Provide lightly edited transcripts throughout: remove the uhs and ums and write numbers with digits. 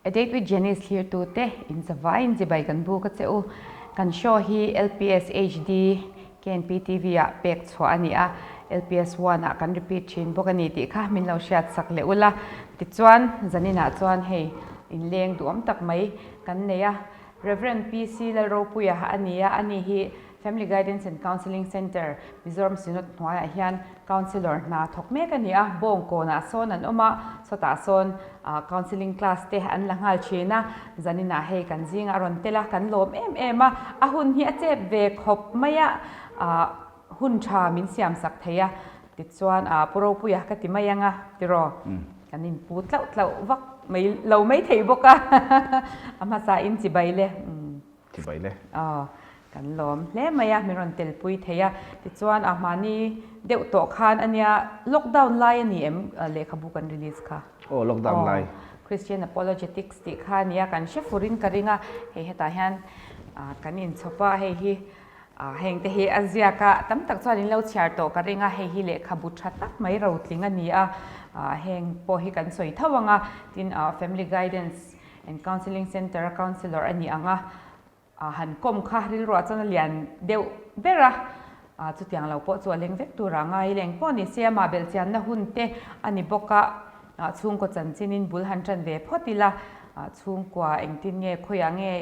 A Date with Janice thlirtute in zavaiin chibai kan buk a che u. Kan show hi LPS HD KNP TV ah pek chhuah a ni a, LPS One ah kan repeat thin bawk a ni tih kha min lo hriat sak leh ula. Tichuan, zaninah chuan hei inleng duhawm tak mai kan nei a, Rev. PC Lalropuia a ni a, ani hi Family Guidance and Counselling Centre, Mizoram Synod hnuaiah hian Counsellor hna thawk mek a ni a, Bawngkawnah sawn an awm a, sawtah sawn Counselling class te an la nghal thin a, zaninah hei kan zingah a rawn tel a, kan lawm em em a, a hun hi a chep ve khawp mai a, hun tha min siam sak thei a, tichuan Pu Ropuia ka ti mai ang a, tiraw? Kan inpu tlauh tlauh vak mai lo mai thei bawk a, a hmasa in chibai le. Chibai le. Aw, kan lawm hle mai a, min rawn telpui thei a. Tichuan a hmani deuh tawh khan a nia, lockdown lai a ni em lehkhabu kan release kha? Aw, lockdown lai. Christian Apologetics tih kha a nia, kan hre furin ka ring a, hei hetah hian kan inchhawp a, hei hi heng te hi a ziak a, tam tak chuan in lo chhiar tawh ka ring a, hei hi lehkhabu tha tak mai rotling a ni a, heng pawh hi kan sawi tho ang a, tin Family Guidance And Counselling Centre a Counsellor a nih ang a, han kawm kha rilruah chuan a lian deuh ber a, chutiang lo pawh chu a leng vek tur a ngai leng pawh ni se amah belhchianna hun te a ni bawk a, chhungkaw chanchinin bul han tan ve phawt ila, chhungkua engtin nge khawiah nge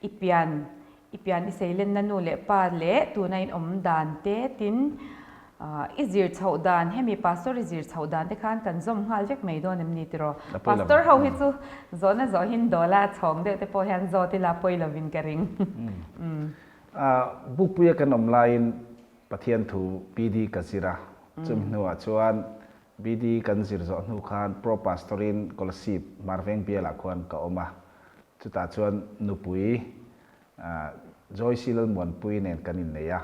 I pian, i pian i seilenna nu leh pa leh tuna in awm dan te tin i zir chhoh dan, hemi pastor i zir chhoh dan te khan kan zawm nghal vek mai dawn em ni tiraw? Pastor ho hi chu zawhna zawhin dawla chhawng deuh te pawh hian zawt ila pawi lovin ka ring. Bukpuia kan awm laiin Pathian thu PD ka zir a, chumi hnuah chuan BD kan zir zawh hnu khan Pro Pastor-in Kolasib Hmarveng bialah khuan ka awm a, Chutah chuan nupui Joyce Lalmuanpui nen kan innei a.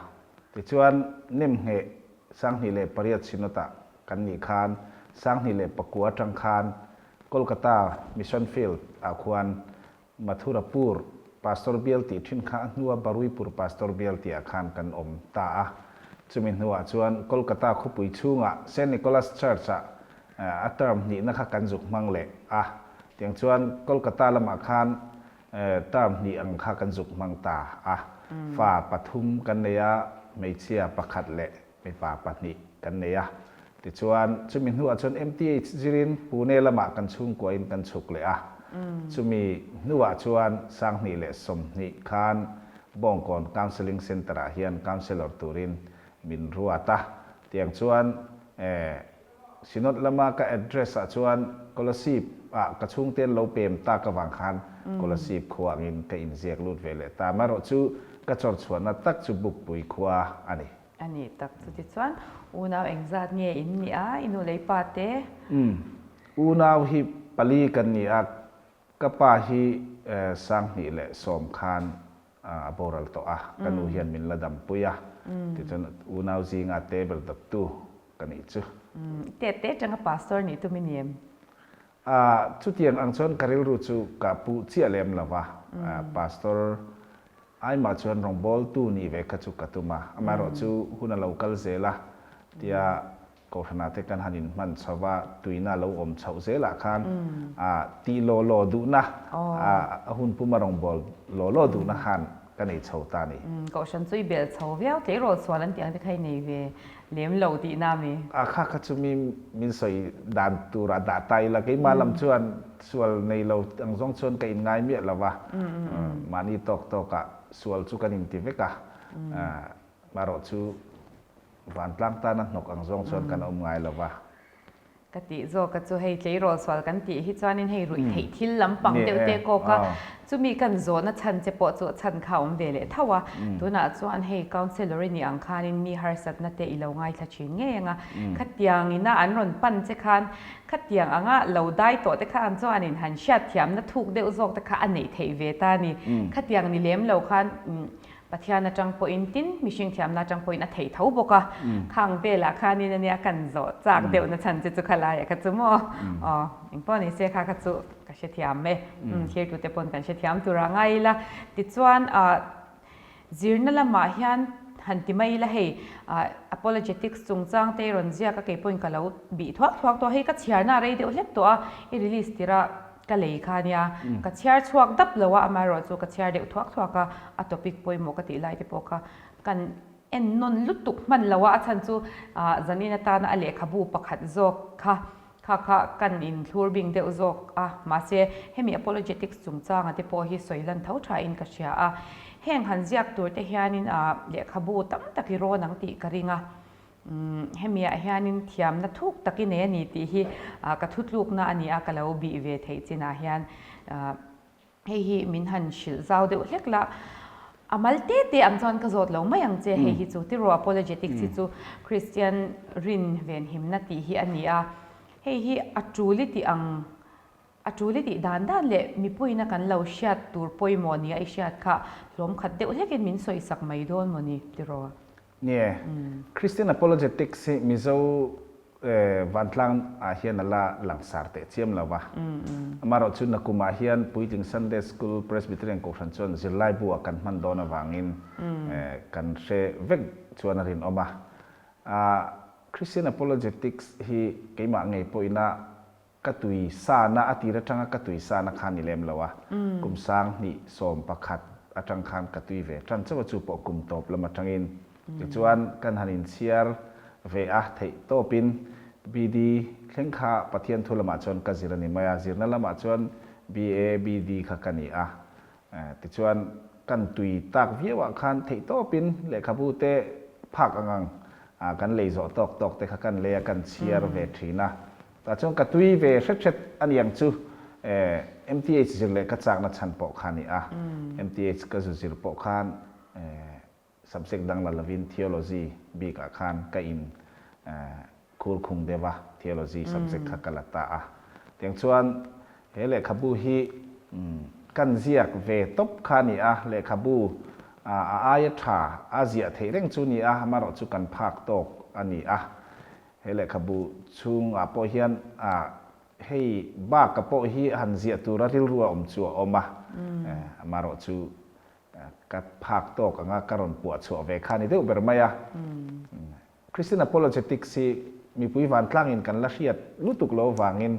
Tichuan, Nemngheh 2008 Synod-ah kan nih khan 2009 atang khan Kolkata Mission Field-ah khuan Mathurapur Pastor Bial tih thin kha a hnua Baruipur Pastor Bial tihah khan kan awm ta a. Chumi hnuah chuan Kolkata khawpui chhungah Saint Nicholas Church-ah a term hnihna kha kan zuk hmang leh a. Tiang chuan Kolkata lamah khan term hnih ang kha kan zuk hmang ta a. Fa pathum kan nei a, hmeichhia pakhat leh mipa pahnih kan nei a. Tichuan chumi hnuah chuan MTH zirin Pune lamah kan chhungkuain kan chhuk leh a. Chumi hnuah chuan 2020 khan Bawngkawn Counselling Centre-ah hian Counsellor turin min ruat a. Tiang chuan Synod lama ka address ah chuan Kolasib ah ka chhungte an lo pem tak avang khan Kolasib khua angin ka inziak lut ve leh ta. Amaherawh chu ka chawr chhuahna tak chu Bukpui khua a ni. A nih tak chu tichuan unau engzat nge in nih a, i nu leh i pa te? Umm, unau hi pali kan ni a, ka pa hi 2010 khan a boral tawh a, ka nu hian min la dampui a, tichuan unau zinga table dawttu ka nih chu. Teh teh atanga pastor nih tum i ni em? Chutiang ang chuan ka rilru chu ka puh chiah lem lo va, pastor aimah chuan rawngbawltu nih ve kha chu ka tum a, amaherawhchu hun a lo kal zel a, tia Kohhranah te kan han inhman chho va, tuina lo awm chhoh zelah khan tih law law duhna, a hun puma rawngbâwl law law duhna khan ka nei chho ta a ni. Kohhran chu i belh chho viau, tleirawl sual an tih ang te kha i nei ve lem lo tihna a mi? A kha kha chu mi min sawi dan turah dah ta ila, keimah lam chuan sual nei lo ang zawng chuan ka inngai miah lo va, mahni tawk tawkah sual chu kan inti vek a, marawh chu Vantlang tana hnawk ang zawng chuan kan awm ngai lo va. Ka tih zawk a chu hei tleirawl sual kan tih hi chuanin hei ruih theih thil lampang deuh te kawk a, chumi kan zawhna chhan che pawh chu a chhan kha a awm ve leh tho a. Tunah chuan hei counsellor i nih ang khanin mi harsatna te i lo ngaithla thin ngei ang a, khatiang ina an rawn pan che khan khatiang anga lo dai tawh te khan chuanin han hriatthiamna thuk deuh zawk te kha a neih theih ve ta a ni. Khatiang ni lem lo khan Pathian atang pawhin tin mihring thiamna atang pawhin a theih tho bawk a, khang velah khanin ania kan zawh chak deuhna chhan che chu khalaiah kha chu maw? Aw, engpawh ni se kha kha chu ka hrethiam e, thirtute pawn kan hrethiam tur a ngai ila. Tichuan zirna lamah hian han ti mai ila hei apologetics chungchang te i rawn ziak a keipawhin ka lo bih thuak thuak tawh a, hei ka chhiarna a rei deuh hlek tawh a, i release tirh a. ka lei kha nia. Ka chhiar chhuak dap lo a, amaherawhchu ka chhiar deuh thuak thuak a, a topic pawimawh ka tih lai te pawh kha kan en nawn lutuk hman lo a, a chhan chu zanin atana a lehkhabu pakhat zawk kha kha kha kan inthlur bing deuh zawk a, mahse hemi apologetics chungchanga te pawh hi sawi lan tho thain ka hria a, heng han ziak tur te hianin lehkhabu tam tak i rawn ang tih ka ring a, hemiah hianin thiamna thuk tak i nei a ni tih hi ka thutlukna a ni a, ka lo bih ve theih chinah hian. Hei hi min han hrilh zau deuh hlek la, a mal te te ang chuan ka zawt lo mai ang che, hei hi chu tiraw apologetics hi chu Kristian rin venhimna tih hi a ni a, hei hi a tul i tih ang, a tul i tih dan dan leh mipuiina kan lo hriat tur pawimawh nia i hriat kha hlawm khat deuh hlekin min sawisak mai dawn maw ni tiraw? Nie, Christian apologetics hi Mizo vantlang ah hian a la langsar teh chiam lo va. Amaherawh chu nakum ah hian Puitling Sunday School Presbyterian Kohhran chuan zirlai bu ah kan hman dawn avangin kan hre vek chuan a rinawm a. Christian apologetics hi keimah ngei pawhin a Ka tui sana a tir atanga ka tui sana kha ni lem lo a, kum 2011 atang khan ka tui ve tan chauh a chu pawh kum tawp lam atangin. Tichuan kan han inchhiar ve a theih tawpin BD thleng kha Pathian thu lamah chuan ka zir a ni mai a, zirna lamah chuan BA, BD kha ka ni a. Tichuan kan tui tak viau ah khan theih tawpin lehkhabu te phak ang ang kan lei zawh tawk tawk te kha kan lei a kan chhiar ve thin a. Tah chuan ka tui ve hret hret a niang chu MTH zir leh ka chakna chhan pawh kha a ni a. MTH ka zu zir pawh khan subject dang la lovin Theology bikah khan ka in khur khung deuh a, Theology subject kha ka la ta a. Tiang chuan he lehkhabu hi kan ziak ve tawp kha a ni a, lehkhabu a aia tha a ziah theih reng chu ni a, amaherawh chu kan phak tawk a ni a. He lehkhabu chhungah pawh hian hei baka pawh hi han ziah tura rilru a awm chu a awm a, amaherawh chu ka phak tawk anga ka rawn puah chhuah ve kha a ni deuh ber mai a. Christian Apologetics hi mipui vantlangin kan la hriat lutuk lo avangin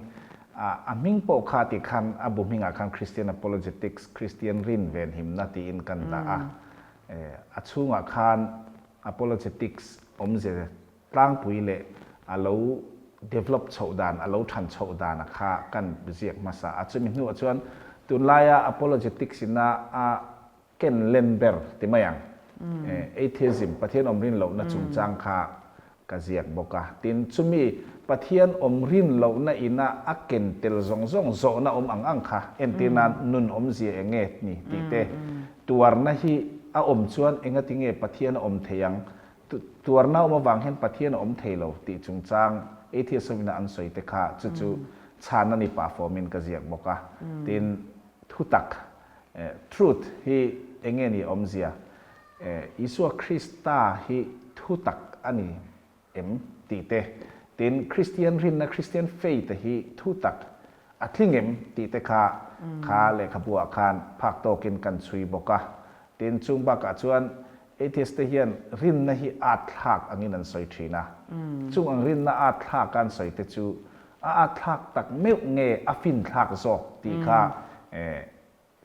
a hming pawh kha tih khan a bu hmingah khan Christian Apologetics, Christian rin venhimna tiin kan dah a, a chhungah khan Apologetics awmze Tlangpui leh a lo develop chhoh dan, a lo than chhoh dan a kha kan ziak hmasa a. Chumi hnuah chuan tunlaia apologetics ina a ken len ber ti mai ang, atheism, Pathian awm rin lohna chungchang kha ka ziak bawk a. Tin, chumi Pathian awm rin lohna ina a ken tel zawng zawng zawhna awm ang ang kha, entir nan nun awmzia eng nge ni tih te, tuarna hi a awm chuan engatinge Pathian a awm thei ang Tuarna awm avang hian Pathian a awm thei lo tih chungchang atheist hovina an sawi te kha chu chu chhan a ni pah fawmin ka ziak bawk a. Tin, thutak, truth, hi eng nge ni awmzia? Isua Krista hi thutak a ni em tih te, tin, Kristian rinna, Christian faith, hi thutak a tling em tih te kha kha lehkhabu ah khan phak tawkin kan chhui bawk a. Tin, chung bakah chuan Atheist te hian rinna hi at thlak angin an sawi thin a. Chung ang rinna at thlak a an sawi te chu a at thlak tak meuh nge a fin thlak zawk tih kha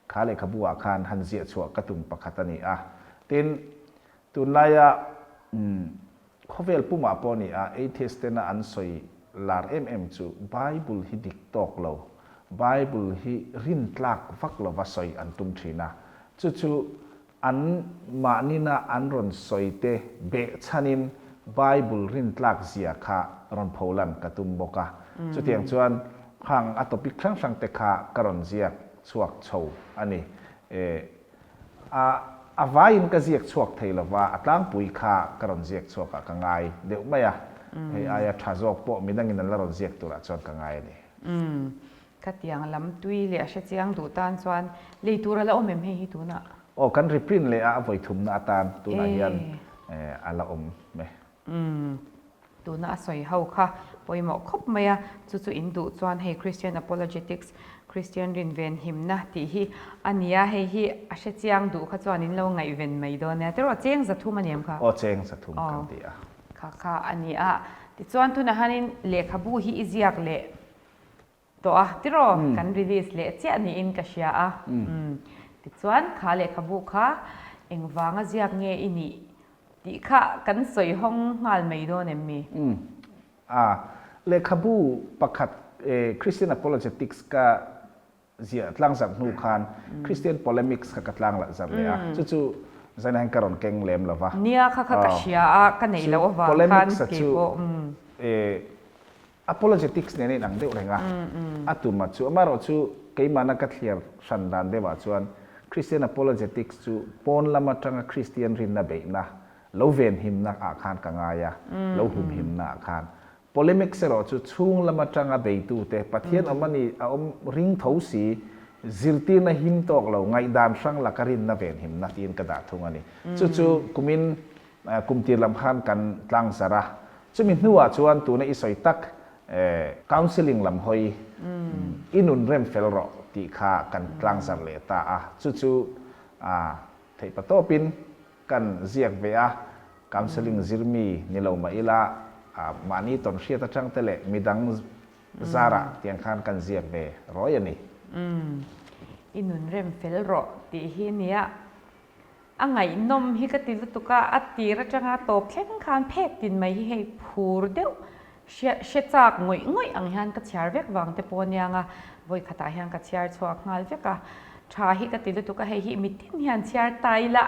kha lehkhabu ah khan han ziah chhuah ka tum pakhat a ni a. Tin, tunlaia khawvel pumah pawh ni a atheist tena an sawi lar em em chu Bible hi dik tawk lo, Bible hi rintlak vak lova sawi an tum thin a. Chu chu An mahnina an rawn sawi te behchhanin Bible rintlak zia kha rawn pholan ka tum bawk a. Chutiang chuan khang a topic hrang hrang te kha ka rawn ziak chhuak chho a ni. E, a a vaiin ka ziak chhuak thei lova, a tlangpui kha ka rawn ziak chhuak ah ka ngai deuh mai a. Hei aia tha zawk pawh midangin an la rawn ziak turah chuan ka ngai a ni. Khatiang lam tui leh a hre chiang duh tan chuan lei tur a la awm em hei hi tunah? Aw kan reprint leh a a vawi thumna atan tunah hian a la awm e. Umm tuna a sawi ho kha pawimawh khawp mai a, chu chu in duh chuan hei Christian Apologetics, Christian rinven himna tih hi a nia, hei hi a hre chiang duh kha chuan in lo ngaihven mai dawn nia, tiraw cheng 300 a ni em kha? Aw cheng 300 kan ti a. Kha kha a ni a, tichuan tunah hianin lehkhabu hi i ziak leh. tawh a tiraw kan release leh chiah niin ka hria a. Tichuan kha lehkhabu kha engvanga ziak nge i nih tih kha kan sawi hawng nghal mai dawn em mi? A, lehkhabu pakhat Christian Apologetics ka ziah tlang zarh hnu khan Christian Polemics kha ka tlang lah zarh leh a, chu chu zaina hian ka rawn keng lem lo va. Nia kha kha ka hria a, ka neih loh avang khan Polemics a chu Apologetics nen a inang deuh reng a, a tuma chu amaherawh chu keimahna ka thliar hran dan deuhah chuan Christian Apologetics chu pawn lam atanga Christian rinna beihna, lo venhimna ah khan ka ngai a, lo humhimna ah khan. Polemics erawh chu chhung lam atanga beitute, Pathian awm a ni, a awm ring tho si, zirtirna him tawk lo, ngaihdan hrang laka rinna venhimna tiin ka dah thung a ni. Chu chu kumin kum tir lam khan kan tlang zarh a, chumi hnuah chuan tuna i sawi tak counselling lam hawi i nun rem fel rawh tih kha kan tlang zarh leh ta a, chu chu theihpa tawpin kan ziak ve a, counselling zir mi ni lo mah ila mahni tawn hriat atang te leh midang zarah tiang khan kan ziak ve rawi a ni. I nun rem fel rawh tih hi nia A ngaihnawm hi ka ti lutuk a, a tir atanga tawp thleng khan phek tin mai hi hei phur deuh hria hre chak ngawih ngawih ang hian ka chhiar vek vang te pawh aniang a, vawi khatah hian ka chhiar chhuak nghal vek a, tha hi ka ti lutuk a, hei hi mitin hian chhiar ta ila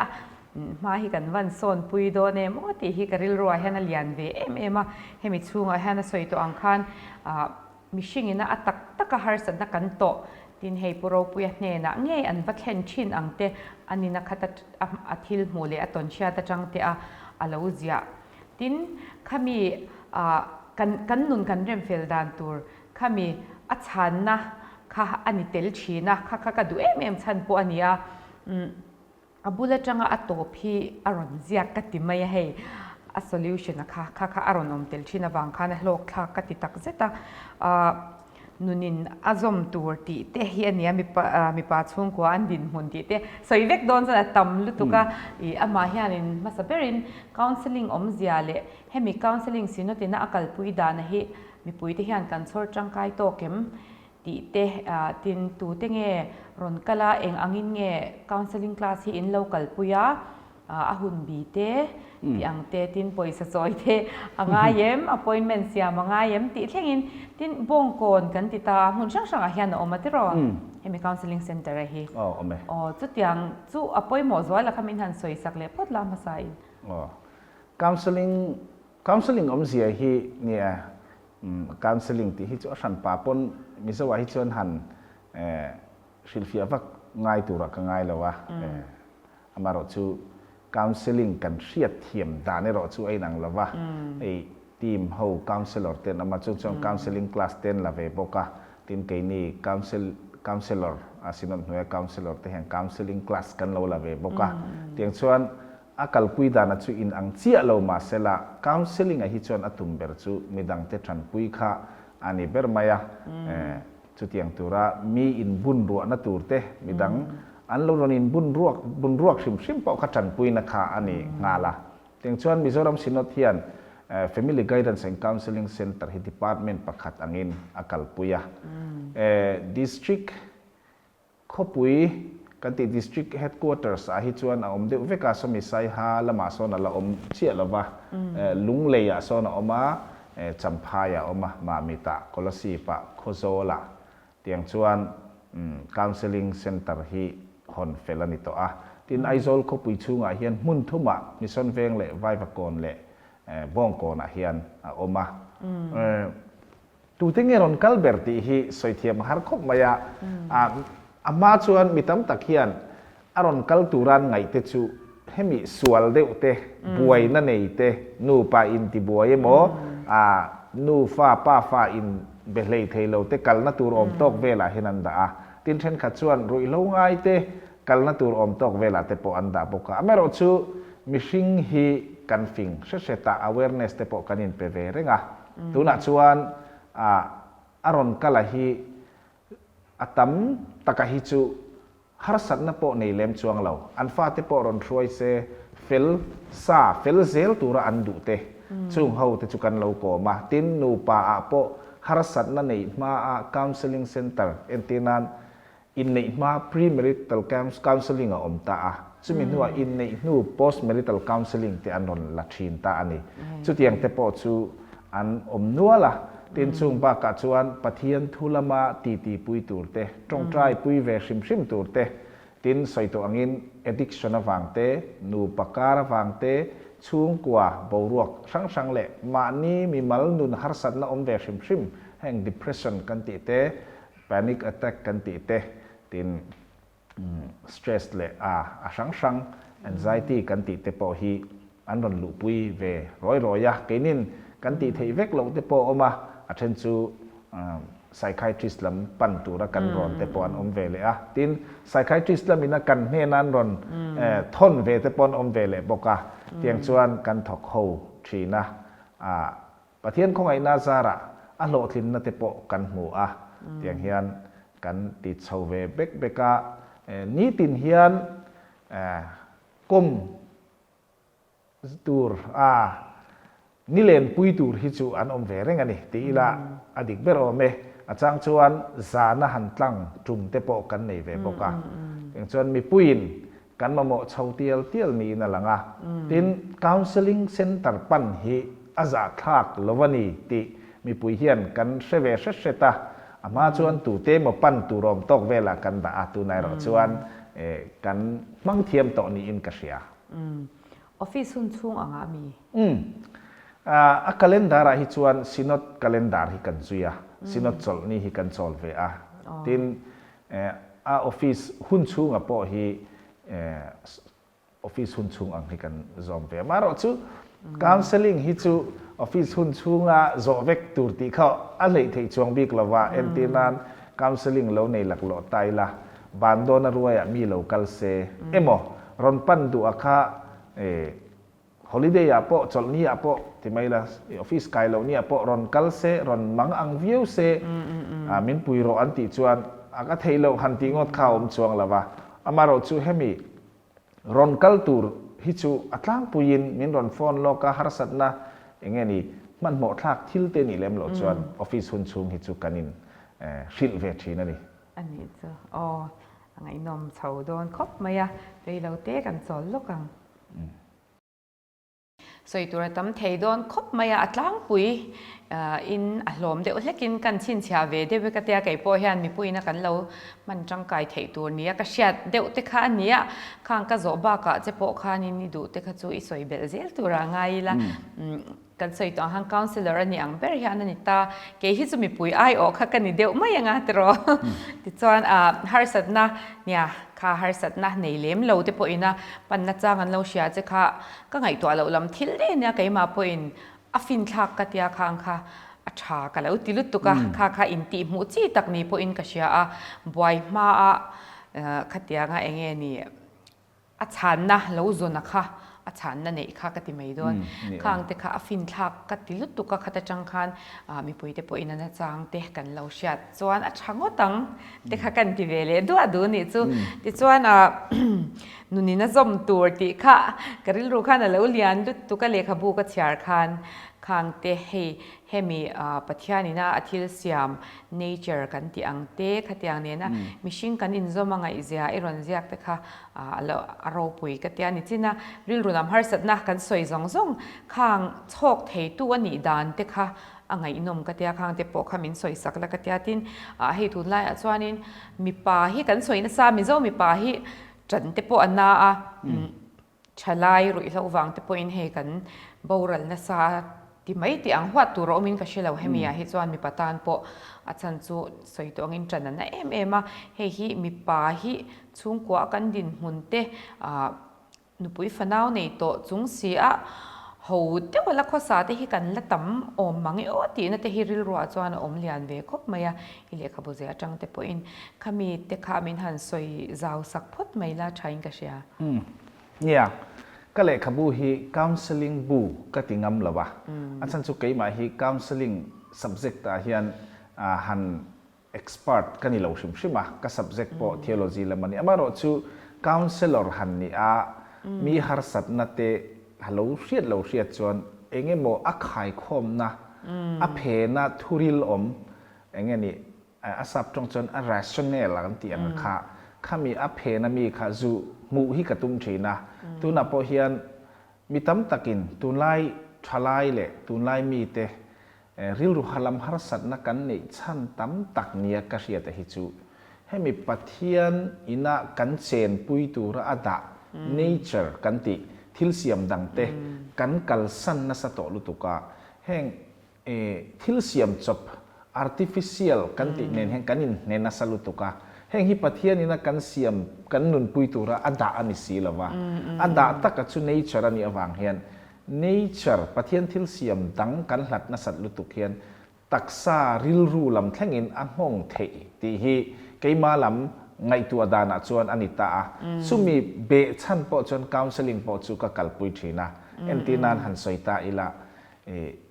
hma hi kan van sawn pui dawn em aw tih hi ka rilruah hian a lian ve em em a, hemi chhungah hian a sawi tawh ang khan ah Mihring ina a tak taka harsatna kan tawh tin hei Pu Ropuia hnenah ngei an va thlen thin ang te a nina khat a thil hmuh leh a tawn hriat atang te a a lo ziah. Tin, khami kan kan nun kan rem fel dan tur khami a chhanna kha a ni tel thin a, kha kha ka duh em em chhan pawh a ni a. A bul atanga a tawp hi a rawn ziak ka ti mai a hei, a solution a kha kha kha a rawn awm tel thin avang khan a hlawk thlak ka ti tak zet a, ahh nunin a zawm tur tih te hi a nia mipa mipa chhungkua an dinhmun tih te sawi vek dawn chuan a tam lutuk a, ih amah hianin hmasa berin counselling awmzia leh hemi counselling sinotina a kalpui dana hi mipuite hian kan chhawr tangkai tawk em Tih te, tin tute nge rawn kal a, eng angin nge counselling class hi in lo kalpui a, a hun bi te tih ang te, tin pawisa chawi te a ngai em, appointment siam a ngai em tih thlengin, tin Bawngkawn kan ti ta a, hmun hrang hrangah hian a awm a tiraw hemi counselling centre a hi. Aw awm e. Aw chutiang chu a pawimawh zual a kha min han sawi sak leh phawt la hmasa in. Aw counselling counselling awmzia hi nia Counselling tih hi chu a hran pa pawn Mizo ah hi chuan han hrilhfiah vak ngai turah ka ngai lo a, amaherawh chu counselling kan hriat thiam dan erawh chu a inang lo va, hei team ho counsellor te an awm a, chung chuan counselling class te an la ve bawk a, tin keini counsel counsellor a synod hnuaia counsellor te hian counselling class kan lo la ve bawk a, tiang chuan A kalpui dana chu in ang chiah lo mahsela counselling-a hi chuan a tum ber chu midangte tanpui kha a ni ber mai a. Chutiang tura mi inbun ruahna tur te, midang an lo rawn inbun ruak bun ruak hrim hrim pawh kha tanpuina kha a ni nghal a. Tiang chuan Mizoram Synod hian Family Guidance and Counselling Centre hi department pakhat angin a kalpui a. District Khawpui kan tih District Headquarters ah hi chuan a awm deuh vek a, sawmi Saiha lamah sawn a la awm chiah lo va, Lunglei ah sawn a awm a, Champhai ah a awm a, Mamit ah, Kolasib ah, Khawzawl ah tiang chuan Counselling Centre hi hawn fel a ni tawh a. Tin, Aizawl khawpui chhungah hian hmun thumah Mission Veng leh Vaivakawn leh Bawngkawn ah hian a awm a. Tute nge rawn kal ber tih hi sawi thiam a har khawp mai a, a hma chuan mi tam tak hian a rawn kal turan ngaih te chu hemi sual deuh te, buaina nei te, nupa intibuai emaw, nufa pafa in be hlei thei lo te kalna tur awm tawk velah hian an dah a. Tin thenkhat chuan ruihhlo ngai te kalna tur awm tawk velah te pawh an dah bawk a. Amaherawhchu mihring hi kan fing hre hret a, awareness te pawh kan inpe ve reng a. Tunah chuan a rawn kal a hi a tam taka hi chu harsatna pawh nei lem chuang lo. An fate pawh rawn hruai se fel sa fel zel tura an duh te chung ho te chu kan lo kawm a. Tin, nupa ah pawh harsatna neih hmaa counselling centre entir nan inneih hma pre-marital counselling a awm ta a, chumi hnuah inneih hnu post-marital counselling te an rawn la thin ta a ni. Chutiang te pawh chu an awm nual a, tin chung bakah chuan Pathian thu lama titi pui tur te, tawngtai pui ve hrim hrim tur te, tin sawi tawh angin addiction avang te, nupa kar avang te, chhungkua boruak hrang hrang leh mahni mimal nun harsatna awm ve hrim hrim heng depression kan tih te, Panic attack kan tih te, tin stress leh a a hrang hrang anxiety kan tih te pawh hi an rawn luhpui ve rawi rawi a, keinin kan tih theih vek loh te pawh a awm a, a then chu psychiatrist lam pan tura kan rawn te pawh an awm ve leh a, tin psychiatrist lamina kan hnena an rawn thawn ve te pawh an awm ve leh bawk a, tiang chuan kan thawk ho thin a, Pathian khawngaihna zarah a hlawhtlinna te pawh kan hmu a, tiang hian kan ti chho ve bek bek a, nitin hian kawm tur a nilenpui tur hi chu an awm ve reng a ni ti ila a dik ber awm e, a chang chuan zana han tlang tum te pawh kan nei ve bawk a, tiang chuan mipuiin Kan mamawh chho tial tial niin a lang a, tin, counselling centre pan hi a zahthlak lo a ni tih mipui hian kan hre ve hret hret a, a hma chuan tute emaw pan tur awm tawk velah kan dah a, tunah erawh chuan kan hmang thiam tawh niin ka hria. Office hun chhung angah mi? Umm. A calendar ah hi chuan Synod calendar hi kan zui a, Synod chawlhni hi kan chawl ve a, tin, A office hun chhunga pawh hi office hun chhung ang hi kan zawm ve. Amaherawhchu counselling hi chu office hun chhunga zawh vek tur tih kha a hleih theih chuang bik lo va, entir nan counselling lo nei laklawh ta ila ban dawna ruaiah mi lo kal se emaw rawn pan duh a kha Holiday ah pawh, chawlhni ah pawh ti mai la, i office kai loh ni ah pawh rawn kal se, rawn mang ang viau se, min pui rawh an tih chuan a ka theih loh han tih ngawt kha a awm chuang lo va. Amaherawh chu hemi rawn kal tur hi chu a tlangpuiin min rawn phone lawk a, harsatna eng nge ni hmanhmawh thlak thil te nih lem loh chuan office hun chhung hi chu kan in hrilh ve thin a ni. A nih chu aw, a ngaihnawm chho dawn khawp mai a, reilo te kan chawl lawk ang. Sawi tur a tam thei dawn khawp mai a, a tlangpui in a hlawm deuh hlekin kan chhinchhiah ve deuh e ka tia, kei pawh hian mipuiin a kan lo hman tangkai theih tur nia ka hriat deuh te kha a nia, khang ka zawh bakah che pawh khanin i duh te kha chu i sawi belh zel turah ngai ila. Kan sawi tawh ang khan councillor a nih ang ber hian a ni ta. Kei hi chu mipui aiawh kha ka ni deuh mai anga tiraw. Tichuan ah harsatna nia kha harsatna nei lem lo te pawhin a panna chang an lo hria che kha ka ngaihtuah loh lam thil daih ania keimah pawhin a finthlak ka tia khang kha a tha ka lo ti lutuk a kha kha intihhmuh chi tak ni pawhin ka hria a buai hmaah khatianga enge ni A chhanna lo zawna kha a chhanna neih kha ka ti mai dawn. Khang te kha a finthlak ka ti lutuk a, khat atang khan mipui te pawhin a nachang te kan lo hriat chuan a tha ngawt ang te kha kan ti ve leh duah duh nih chu. Tichuan nunin a zawm tur tih kha ka rilru khan a lo lian lutuk a, lehkhabu ka chhiar khan khang te hei hemi Pathianina a thil siam nature kan tih ang te khatiang nena mihring kan inzawm a ngaihzia i rawn ziak te kha a lo a ropui ka tia ni chin a, rilru lam harsatna kan sawi zawng zawng khang chhawk theitu a nih dan te kha a ngaihnawm ka tia khang te pawh kha min sawi sak la ka tia tin hei tunlaiah chuanin mipa hi kan sawi nasa Mizo mipa hi ṭan te pawh a na a. Thalai ruihhlo vang te pawhin hei kan boral nasa ti mai tih ang huat tur a awmin ka hre lo. Hemi ah hi chuan mipa tan pawh a chhan chu sawi tawh angin ṭan a na em em a. Hei hi mipa hi chhungkua a kan dinhmun te ah nupui fanau nei tawh chung si a ho deuh a la khawsa te hi kan la tam awm mang e aw tihna te hi rilruah chuan a awm lian ve khawp mai a. I lehkhabu zeh atang te pawhin khami te kha min han sawi zau sak phawt mai la thain ka hria. Umm. Nia, ka lehkhabu hi counselling bu ka ti ngam lo a, a chhan chu keimah hi counselling subject ah hian han expert ka ni lo hrim hrim a, ka subject pawh theology lam a ni. Amaherawhchu counsellor han ni a, mi harsatna te ha lo hriat lo hriat chuan eng emaw a khaikhawmna. A phena thuril awm eng nge ni a sap tawng chuan a rationale an tih ang kha khami a phena mi kha zu hmuh hi ka tum thin a. Tunah pawh hian mi tam takin tunlai thalai leh tunlai mite Rilru halam harsatna kan neih chhan tam tak nia ka hriata hi chu hemi Pathian ina kan chenpui tura a dah nature kan tih thil siam dangte kan kalsan nasa tawh lutuk a, heng thil siam chawp artificial kan tih nen hian kan inhne nasa lutuk a, heng hi Pathian ina kan siam kan nunpui tura a dah a ni si lova, a dah taka chu nature a nih avang hian Nature, Pathian thil siam dang kan hlat nasat lutuk hian taksa rilru lam thlengin a nghawng theih tih hi keima lam ngaihtuah danah chuan a ni ta a. Chumi beh chhan pawh chuan counselling pawh chu ka kalpui thin a. Entir nan han sawi ta ila,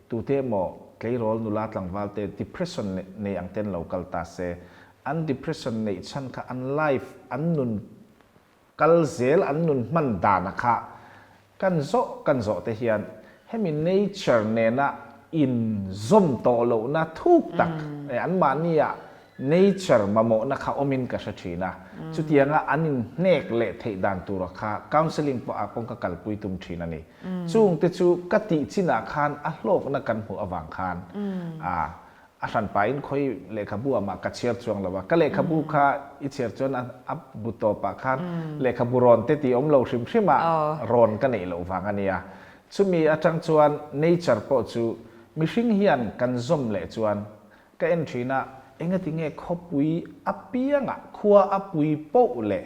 tute emaw tleirawl nula tlangval te depression nei ang ten lo kal ta se, an depression neih chhan kha an life, an nun Kal zel an nun hman dana kha kan zawh kan zawh te hian hemi nature nena in zawm tawh lohna thuk tak anmahni ah nature mamawhna kha awmin ka hre thin a, chutianga an in hnek leh theih dan tura kha counselling pawh ah pawh ka kalpui tum thin a ni. Chung te chu ka tih chinah khan a hlawkna kan hmuh avang khan a A hranpain khawi lehkhabu ah mah ka chhiar chuang lo a, ka lehkhabu kha i chhiar chuan a bu tawpah khan lehkhabu rawn te tih awm lo hrim hrim a rawn ka neih loh vang a nia. Chumi atang chuan nature pawh chu mihring hian kan zawm leh chuan ka en thin a, engatinge khawpui apiangah khua a pui poh leh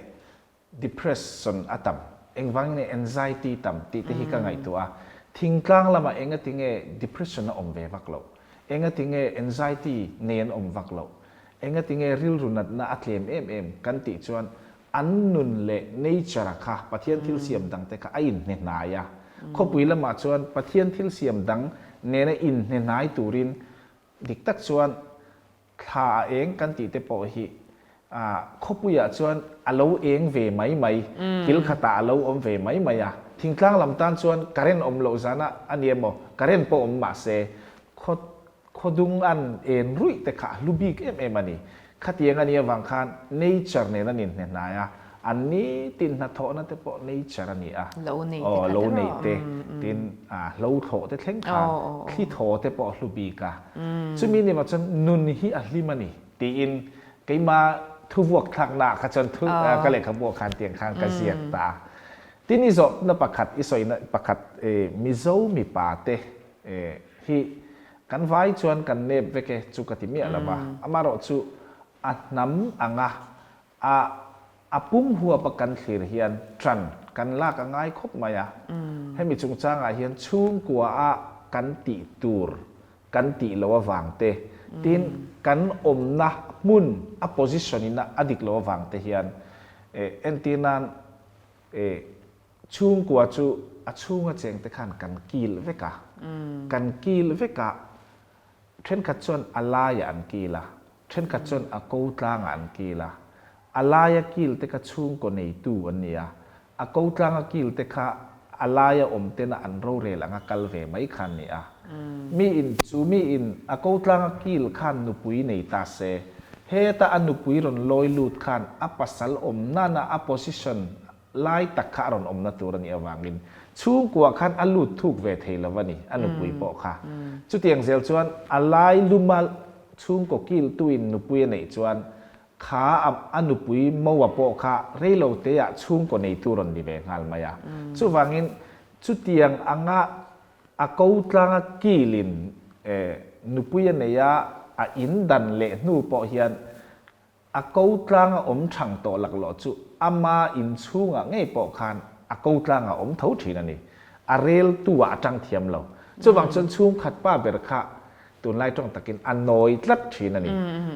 Depression a tam, engvangin nge anxiety tam tih te hi ka ngaihtuah a, thingtlang lamah engati nge depression a awm ve vak loh, engati nge anxiety nei an awm vak loh, engati nge rilru natna a tlem em em kan tih chuan an nun leh nature-a kha Pathian thil siam dang te kha a inhne hnai a, khawpui lamah chuan Pathian thil siam dang nena inhne hnai turin dik tak chuan Thla a eng kan tih te pawh hi khawpuiah chuan a lo eng ve mai mai, kil khatah a lo awm ve mai mai a. Thingtlang lam tan chuan current awm loh zana a ni emaw, current pawh awm mah se, khaw khawdung an en ruih te kha a hlu bik em em a ni. Khatiang a nih avang khan nature nen an inhne hnai a, an nitin hnathawhna te pawh nature a ni a. Lo nei te kha te Lo nei te, tin hlo thlawh te thleng khan thli thaw te pawh a hlu bik a. Chumi ni mah chuan nun hi a hlim a ni tiin keima thu vuak thlaknaah kha chuan thu ka lehkhabu ah khan tiang khan ka ziak ta a. Tin i zawhna pakhat i sawina pakhat Mizo mipa te hi kan vai chuan kan nep vek e chu ka ti miah lo va, amaherawhchu a hnam anga A a pum huapa kan thlir hian ṭan kan lak a ngai khawp mai a. Hemi chungchangah hian chhungkua a kan tih tur kan tih loh avang te, tin kan awmna hmun a position in a dik loh avang te hian entir nan chhungkua chu a chhunga chengte khan kan kil vek a, kan kil vek a thenkhat chuan a laiah an kil a, Thenkhat chuan a ko tlangah an kil a, a laia kil te kha chhungkaw neitu an ni a, a ko tlanga kil te kha a laia awm tena an rorel anga kal ve mai kha an ni a. Mi in chu mi in a ko tlanga kil khan nupui nei ta se, heta a nupui rawn lawi lut khan a pasal awm nana a position lai tak kha a rawn awmna tur a nih avangin chhungkua khan a lut thuk ve thei lo a ni, a nupui pawh kha. Chutiang zel chuan a lai luma chhungkaw kiltuin nupui a neih chuan kha a nupui moa pawh kha reilo teah chhungkaw neitu rawn ni ve nghal mai a. Chuvangin chutiang anga a ko tlanga kilin nupui a nei a, a indan leh hnu pawh hian A ko tlanga awm thang tawh laklawh chu ama inchhungah ngei pawh khan a ko tlanga awm tho thin a ni. A reltu ah a tang thiam lo. Chuvang chuan chhungkhat pa ber kha tunlai tawng takin a nawi tlat thin a ni.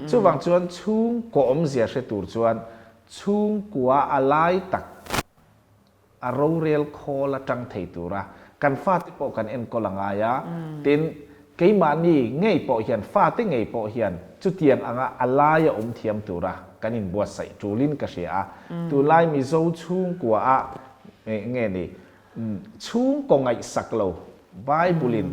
Chuvang chuan chhungkaw awmzia hre tur chuan chhungkua a lai tak a rorel khawl atang thei tura kan fate pawh kan enkawl a ngai a, tin, keimahni ngei pawh hian, fate ngei pawh hian chutiang anga a laia awm thiam tura kan inbuatsaih tulin ka hria a, tunlai Mizo chhungkua a nge ni, chhungkaw ngaihsak lo, Bible-in.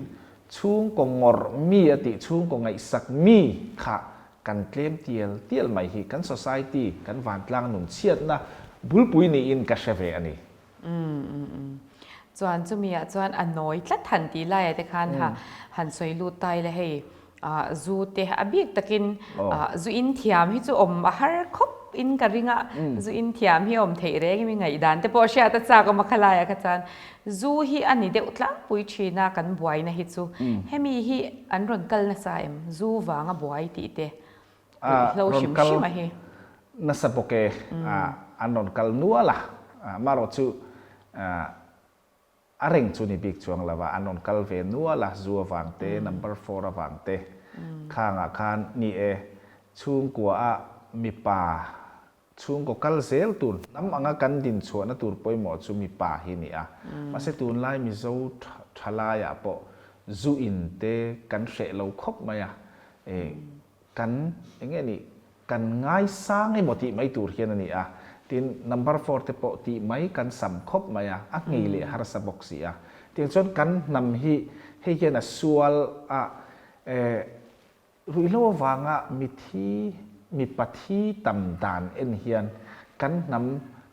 Chhungkaw ngawrh mi a tih chhungkaw ngaihsak mi kha kan tlem tial tial mai hi kan society, kan vantlang nun chhiatna bulpui niin ka hre ve a ni. Umm umm umm. Chuan chumi ah chuan a nawi tlat han tih laiah te khan ha han sawi lut ta ila hei ah zu te a bik takin ah zu in thiam hi chu awm a har khawp in ka ring a, zu in thiam hi awm theih reng emi ngaihdan te pawh hriat a chak awm a khalaiah kha chuan zu hi a ni deuh tlangpui thin a kan buaina hi chu hemi hi an rawn kal nasa em zu vanga buai tih te Ruihhlo hrim hrim a hi. Nasa bawk e, an rawn kal nual a, marawh chu a reng chu ni bik chuang lo a, an rawn kal ve nual a, zu avang te, number four avang te, khangah khan ni e, chhungkua a mipa chhungkaw kal zel tur hnam anga kan din chhuahna tur pawimawh chu mipa hi ni a, mahse tunlai Mizo thalaiah pawh zu in te kan hreh lo khawp mai a, Kan eng nge nih kan ngaisang emaw tih mai tur hian a ni a, tin number four te pawh tih mai kan sam khawp mai a, a nghei leh harsa bawk si a. Tiang chuan kan hnam hi hei hian a sual a, eh ruihhlo avanga mithi mipa thi tam dan en hian kan hnam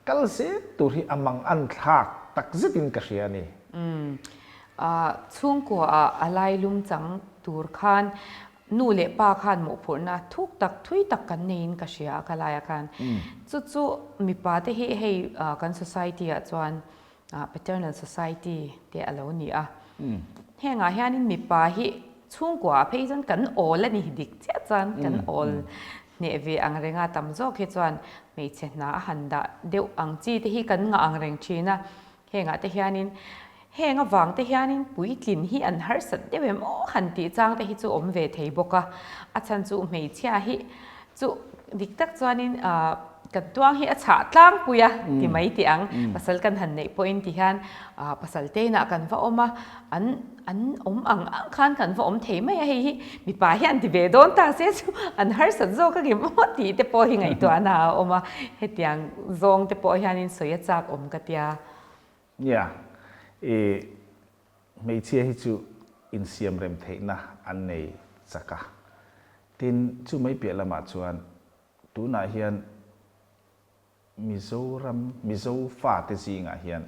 kal zel tur hi a mang an thlak tak zetin ka hria a ni. Umm, chhungkua ah a lailum chang tur khan Nu leh pa khan mawhphurhna thuk tak thui tak kan neiin ka hria a ka laiah khan. Chu chu mipa te hi hei kan society ah chuan paternal society te a lo ni a. Hengah hianin mipa hi chhungkua ah phei chuan kan awl a ni dik chiah chuan kan awl hneh ve ang reng a tam zawk hi chuan hmeichhe hna a han dah deuh ang chi te hi kan ngah ang reng thin a. Hengah te hianin heng avang te hianin puitlin hi an harsat deuh em aw han tih chang te hi chu awm ve thei bawk a, a chhan chu hmeichhia hi chu dik tak chuanin ah kan tuang hi a chhah tlangpui a ti mai tih ang, pasal kan han neih pawhin ti hian ah pasal te inah kan va awm a, an an awm ang ang khan kan va awm thei mai a, hei hi mipa hian ti ve dawn ta se chu an harsat zawk a ngem aw tih te pawh hi ngaihtuahna a awm a, hetiang zawng te pawh hianin sawi a chak awm ka tia. Nia, i hmeichhia hi chu insiam rem theihna an nei chak a, tin chu mai piah lamah chuan tunah hian Mizoram, Mizo fate zingah hian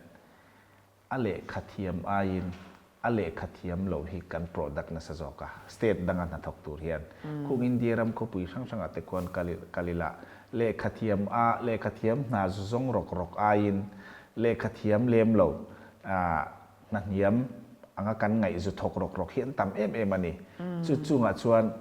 a lehkha thiam aiin a lehkha thiam loh hi kan product nasa zawk a, state danga hnathawk tur hian. Khung India ram khawpui hrang hrangah te khuan kal kal ila, lehkha thiam a lehkha thiam hna zu zawng rawk rawk aiin lehkha thiam lem lo hna hniam anga kan ngaih zu thawk rawk rawk hi an tam em em a ni. Chu chungah chuan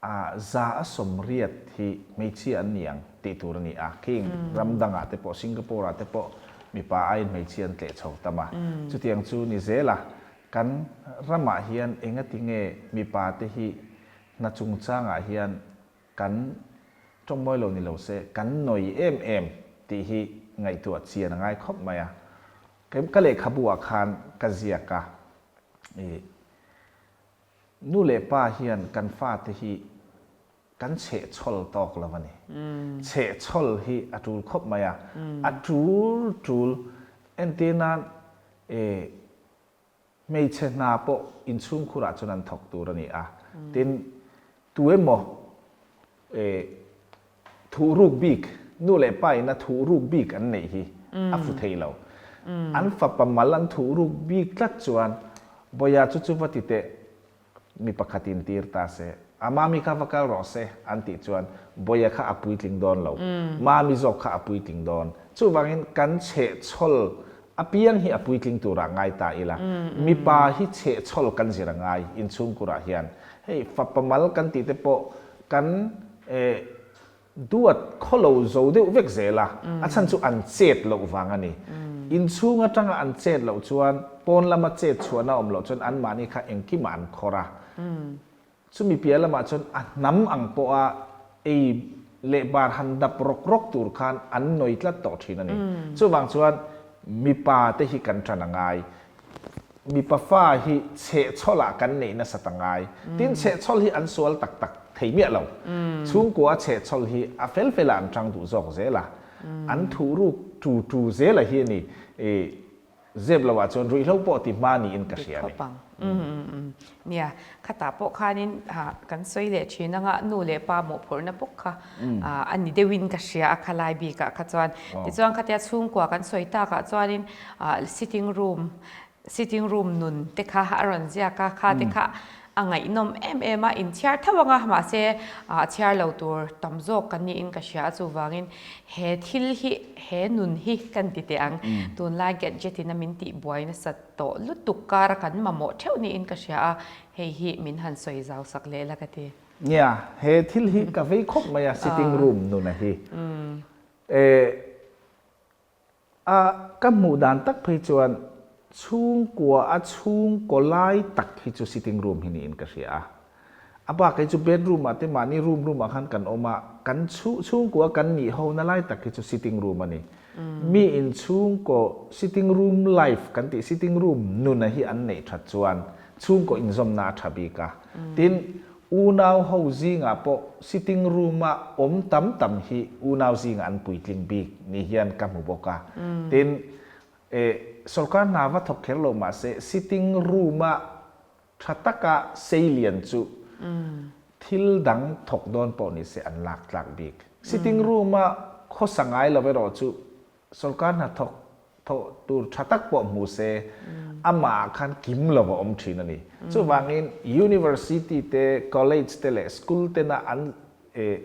A 180 hi hmeichhia an ni ang tih tur a ni a, khing ram dangah te pawh Singapore ah te pawh mipa aiin hmeichhia an tleh chho tam a, chutiang chu ni zel a, kan ramah hian engati nge mipa te hi hna chungchangah hian kan tawngmawi lo ni lo se kan nawi em em tih hi ngaihtuah chian a ngai khawp mai a, ka lehkhabu ah khan ka ziak a, ih. Nu leh pa hian kan fate hi kan chhehchhawl tawk lo a ni. Chhehchhawl hi a tul khawp mai a, a tul tul. Entir nan e hmeichhe hna pawh inchhungkhurah chuan an thawk tur a ni a, tin tuemaw E, thuhruk bik, nu leh pa ina thuhruk bik an neih hi a fu thei lo. An fapa mal an thuhruk bik tlat chuan Bawia chu chu va ti teh, mi pakhat in tir ta se, a mami kha va kal rawh se an tih chuan Bawia kha a puitling dawn lo, mami zawk kha a puitling dawn. Chuvangin kan chhehchhawl apiang hi a puitling turah ngai ta ila, mipa hi chhehchhawl kan zir a ngai inchhungkurah hian. Hei fapa mal kan tih te pawh kan duat khawlo zo deuh vek zel a, a chhan chu an chet loh vang a ni. Inchhung atanga an chet loh chuan pawn lama chet chhuahna awm loh chuan anmahni kha engkimah an khawr a. Chumi piah lamah chuan a hnam ang pawha ei leh bar han dap rawk rawk tur khan an nawi tlat tawh thin a ni. Chuvang chuan mipa te hi kan tan a ngai. Mipa fa hi chhehchhawlah kan neih nasat a ngai. Tin, chhehchhawl hi an sual tak tak thei miah lo. Chhungkua a chhehchhawl hi a fel felah an tang duh zawk zel a. An thuhruk tu tu zela hi a ni. Zep lo ah chuan ruihhlo pawh ti hma niin ka hria a ni. Dik khawp ang. Umm nia, khatah pawh khanin kan sawi leh thin anga nu leh pa mawhphurhna bawk kha a ni deuhin ka hria a khalai bikah kha chuan. Tichuan khatia chhungkua kan sawi takah chuanin sitting room sitting room nun te kha a rawn ziak a, kha te kha a ngaihnawm em em a, inchhiar tho anga mahse a chhiar lo tur tam zawk kan niin ka hria a, chuvangin he thil hi he nun hi kan ti teh ang, tunlai gadget in a min tih buai nasat tawh lutuk kar a kan mamawh theuh niin ka hria a, hei hi min han sawi zau sak leh la ka ti. Nia, he thil hi ka vei khawp mai a, sitting room nuna hi. Eh. A ka hmuh dan tak phei chuan chhungkua a chhungkaw lai tak hi chu sitting room hi niin ka hria a. A bak hi chu bedroom ah te mahni room room ah khan kan awm a, kan chhungkua kan nih ho na lai tak hi chu sitting room a ni. Mi in chhungkaw sitting room life kan tih sitting room nuna hi an neih that chuan chhungkaw inzawmna a tha bik a. Tin, Unau ho zingah pawh sitting room-a awm tam tam hi unau zingah an puitling bik ni hian ka hmu bawk a. Tin, eh, sorkar hna va thawk kher lo mah se sitting room-a tha taka seilian chu thil dang thawk dawn pawh ni se an lak tlak bik. Sitting room-a khawsa ngai lo erawh chu Sorkar hnathawk thawh tur tha tak pawh hmu se, amah ah khan kim lo a awm thin a ni. Chuvangin University te, College te leh School tena an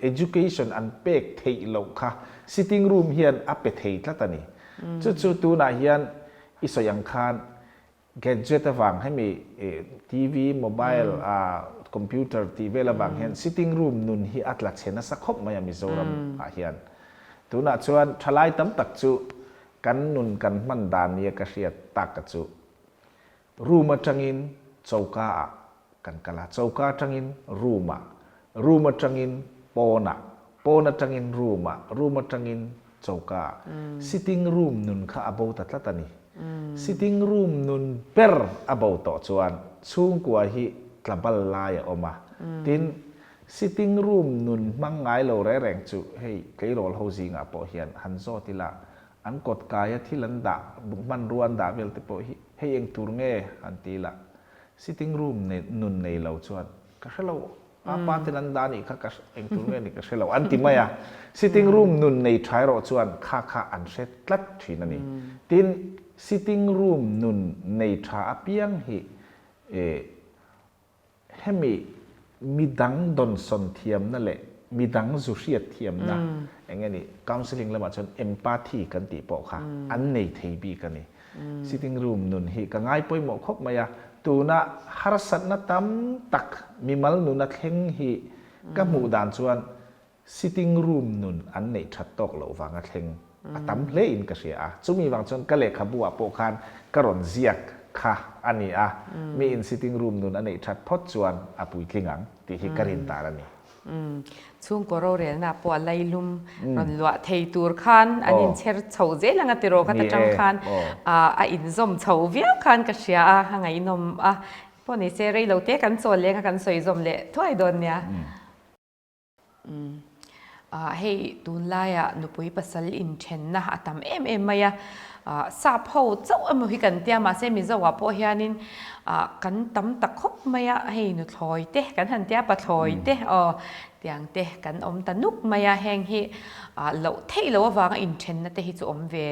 education an pek theih loh kha sitting room hian a pe thei tlat a ni. Chu chu tunah hian i sawi ang khan Gadget avang hemi TV, mobile, computer tih vel avang hian sitting room nun hi a tla chhe nasa khawp mai a Mizoram ah hian. Tunah chuan thalai tam tak chu kan nun kan hman dan nia ka hriat tak a chu room atangin choka ah kan kal a, choka atangin room ah, room atangin pawn ah, pawn atangin room ah, room atangin choka ah. Sitting room nun kha a bo ta tlat a ni. Sitting room nun ber a bo tawh chuan chhungkua hi tla bal lai a awm a. Tin, sitting room nun hmang ngai lo reng reng chu hei tleirawl ho zingah pawh hian han zawt ila an kawt kaia thil an dah, hmanrua an dah vel te pawh hi hei eng tur nge han ti ila Sitting room nun nei lo chuan ka hre lo, a pa ten an dah nih kha ka eng tur nge nih ka hre lo an ti mai a. Sitting room nun nei tha erawh chuan kha kha an hre tlat thin a ni. Tin, sitting room nun nei tha apiang hi hemi midang dawnsawn thiamna leh midang zu hriat thiamna eng nge ni counselling lamah chuan empathy kan tih pawh kha an nei thei bik a ni. Sitting room nun hi ka ngai pawimawh khawp mai a, tuna harsatna tam tak mimal nuna thleng hi ka hmuh dan chuan sitting room nun an neih that tawk loh vanga thleng a tam hle in ka hria a, chumi vang chuan ka lehkhabu ah pawh khan ka rawn ziak kha a ni a, mi in sitting room nun a neih that phawt chuan a puitling ang tih hi ka rin dan a ni. Chhungkaw rorelna pawh a lailum rawn luah thei tur khan an inchher chho zel anga tiraw kha ta tang khan a inzawm chho viau khan ka hria a, a ngaihnawm a. Pawh ni se rei lo te kan chawl leng a kan sawi zawm leh thuai dawn nia. Hei tunlaiah nupui pasal inthenna a tam em em mai a, sap ho chauh emaw hi kan tia mahse Mizo ah pawh hianin kan tam ta khawp mai a, hei nuthlawi te kan han tia pathlawi te aw tiang te kan awm ta nuk mai a, heng hi loh theih loh avanga inthenna te hi chu awm ve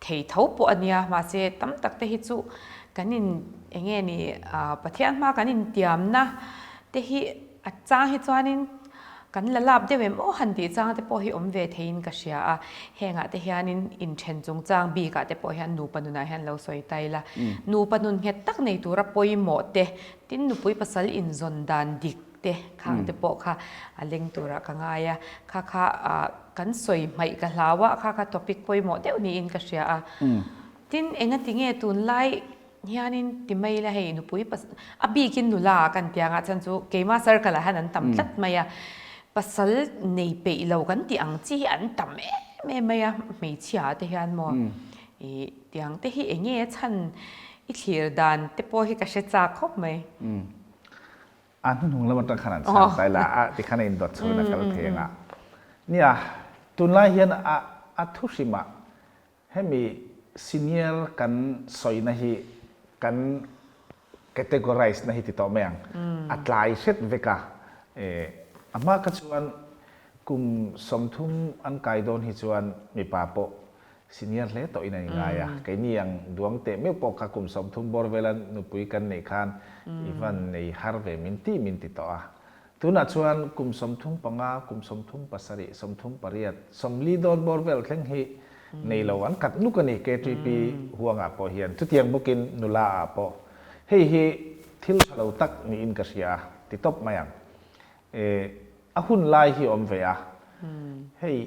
thei tho pawh a nia mahse tam tak te hi chu kan in eng nge ni Pathian hma kan intiamna te hi a chang hi chuanin kan la lap deuh em aw han tih chang te pawh hi awm ve theiin ka hria a hengah te hianin inthen chungchang bikah te pawh hian nupa nunah hian lo sawi ta ila nupa nun nghet tak nei tura pawimawh te tin nupui pasal inzawn dan dik te khang te pawh kha a leng turah ka ngai a kha kha kan sawi hmaih ka hlau a kha kha topic pawimawh deuh niin ka hria a tin engati nge tunlai hianin ti mai ila hei nupui a bikin nula ah kan tia anga chuan chu keima circle ah hian an tam tlat mai a pasal nei peih lo kan tih ang chi hi an tam em em mai a hmeichhia ah te hian maw ih tiang te hi eng nge a chhan i thlir dan te pawh hi ka hre chak khawp mai. A hnuhnung lam atang khan an chhang ta ila a tikhan a indawt chho in a kal thei anga. Nia, tunlai hian a a thu hrimah hemi Senior kan sawina hi kan categorize na hi ti tawh mai ang. A tlai hret vek a. A hma kha chuan kum 30 an kai dawn hi chuan mipa pawh senior hle tawhin an ingai a. Keini ang duang teh meuh pawh kha kum 30 bawr vela nupui kan neih khan i van nei har ve min ti min ti tawh a. Tunah chuan kum 35, kum 37, 38, 40 dawn bawr vel thleng hi nei lo an kat nuk a ni KTP huangah pawh hian. Chutiang bawkin nula ah pawh. Hei hi thil tha lo tak niin ka hria a, ti tawp mai ang. A hun lai hi awm ve a. Hei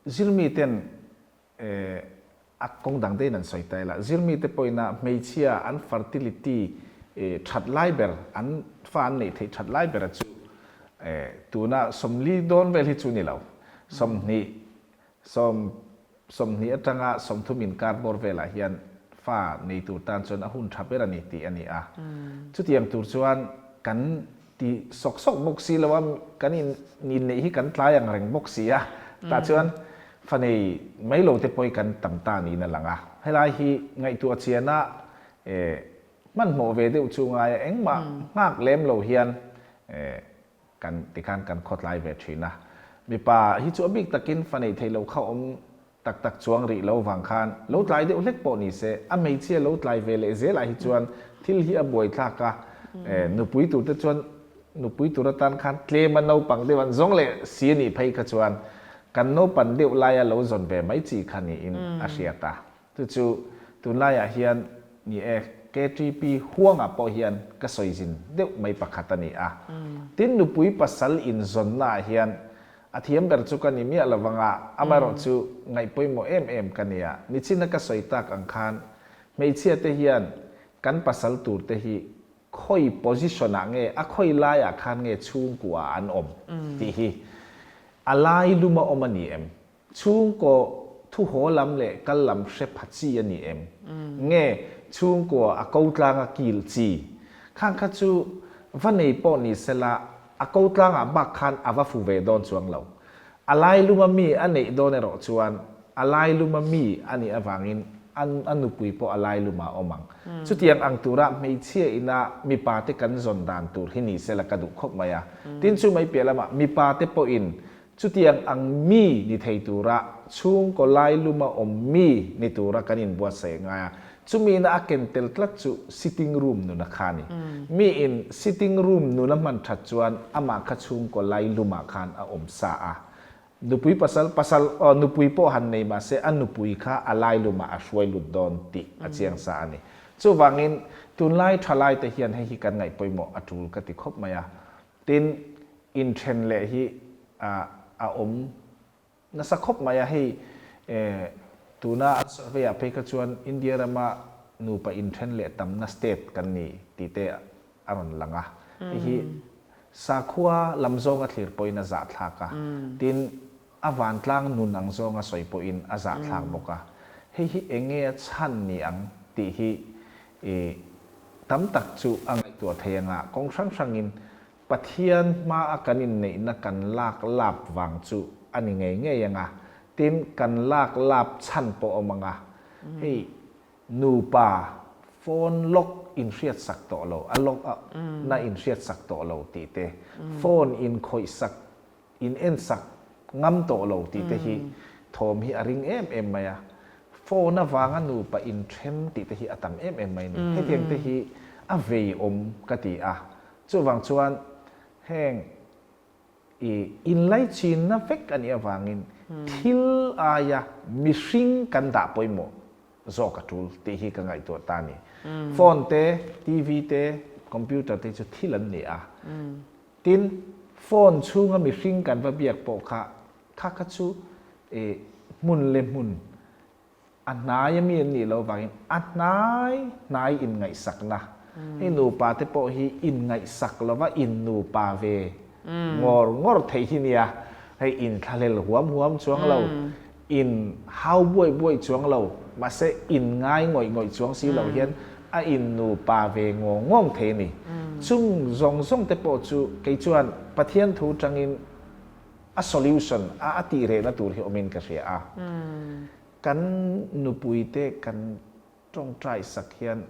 zirmi ten A kawng dang deuhin an sawi ta ila, zirmite pawhina hmeichhia an fertility that lai ber, an fa an neih theih that lai bera chu tuna 40 dawn vel hi chu ni lo, 20, sawm, 20 atanga 30 inkar bawr velah hian fa nei tur tan chuan a hun tha ber a ni tih a ni a. Chutiang tur chuan kan ti sawk sawk bawk si lo a, kan in inneih hi kan tlai ang reng bawk si a, tah chuan fa nei mai lo te pawh kan tam ta niin a lang a. Helai hi ngaihtuah chiana eh hmanhmawh ve deuh chu ngaia engmah nghak lem lo hian eh kan tikhan kan khawtlai ve thin a. Mipa hi chu a bik takin fa neih theih loh kha awm tak tak chuang rih lo vang khan lo tlai deuh hlek pawh ni se, a hmeichhia lo tlai ve leh zelah hi chuan thil hi a buai thlak a, nupui tur te chuan nupui tur atan khan tlem a naupang deuh an zawng leh si a nih phei kha chuan kan naupan deuh laia lo zawn ve mai chi kha niin a hriat a. Chu chu tunlaiah hian ni e, KTP huangah pawh hian ka sawi zin deuh mai pakhat a ni a. Tin, nupui pasal inzawnnaah hian A thiam ber chu ka ni miah lo vang a, amaherawh chu ngaih pawimawh em em ka nia. Nichina ka sawi tak ang khan hmeichhia te hian kan pasal tur te hi khawi position ah nge a khawi lai ah khan nge chhungkua ah an awm tih hi a lai lum a awm a ni em? Chhungkaw thuhaw lam leh kal lam hre pha chi a ni em? Nge chhungkua a ko tlang a kil chi? Khang kha chu va nei pawh ni sela A ko tlangah bak khan a va fu ve dawn chuang lo. A lailuma mi a neih dawn erawh chuan a lailuma mi a nih avangin a a nupui pawh a lailumah a awm ang. Chutiang ang tura hmeichhia ina mipa te kan zawn dan tur hi ni sela ka duh khawp mai a. Tin chu mai piah lamah mipa te pawhin chutiang ang mi ni thei tura chhungkaw lailuma awm mi ni tura kan inbuatsaih ngai a, chumi na a ken tel tlat chu sitting room nuna kha a ni. Miin sitting room nuna hman that chuan amah kha chhungkaw lailumah khan a awm sa a, nupui pasal pasal aw nupui pawh han nei mahse a nupui kha a lailumah a hruai lut dawn tih a chiang sa a ni. Chuvangin tunlai thalaite hian hei hi kan ngaih pawimawh a tul ka ti khawp mai a. Tin, inthen leh hi a awm nasa khawp mai a, hei tuna an survey ah phei kha chuan India rama nupa inthen leh tamna state kan ni tih te a rawn lang a, hei hi sakhua lam zawnga thlir pawhin a zahthlak a, tin a vantlang nun ang zawnga sawi pawhin a zahthlak bawk a, hei hi eng nge a chhan ni ang tih hi tam tak chu a ngaihtuah thei anga kawng hrang hrangin Pathian hmaa kan inneihna kan lak lap vang chu a ni ngei ngei anga, tin kan lak lap chhan pawh awm anga, hei nupa phone lock inhriatsak tawh lo, a lock na inhriatsak tawh lo tih te, phone inkhawihsak in ensak ngam tawh lo tih te hi thawm hi a ring em em mai a, phone avanga nupa inthen tih te hi a tam em em mai a ni. Hetiang te hi a vei awm ka ti a, chuvang chuan heng i inlaichinna vek a nih avangin thil aia mihring kan dah pawimawh zawk a tul tih hi ka ngaihtuah ta a ni. Phone te, TV te, computer te hi chu thil an ni a. Tin, phone chhunga mihring kan va biak pawh kha, kha kha chu eh hmun leh hmun a hnai a mi an nih loh avangin a hnai hnai inngaihsakna, hei nupa te pawh hi inngaihsak lova innupa ve ngawr ngawr theih hi nia, hei inthlahlel huam huam chuang lo, In hau buaih buaih chuang lo, mahse in ngai ngawih ngawih chuang si lo hian a in nupa ve ngawng ngawng thei a ni. Chung zawng zawng te pawh chu kei chuan Pathian thu tangin a solution a a tih rehna tur hi awmin ka hria a. Kan nupuite kan tawngtai sak hian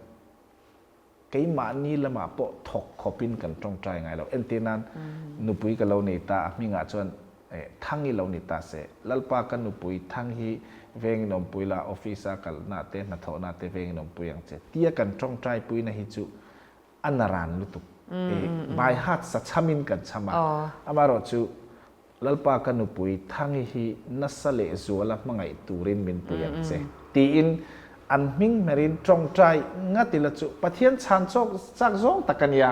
keimahni lamah pawh thawk khawpin kan tawngtai ngai lo. Entir nan, nupui ka lo nei ta, a hmingah chuan Thang i lo ni ta se, Lalpa ka nupui Thang hi vengin awmpui la, office a kalna te, hnathawhna te vengin awmpui ang che, tia kan tawngtai puina hi chu a naran lutuk. By heart sa chhamin kan chham a, amaherawhchu Lalpa ka nupui Thangi hi nasa leh zuala hmangaih turin min pui ang che, tiin an hming hmerin tawngtai ngat ila chu Pathian chhan chawk chak zawng tak a nia.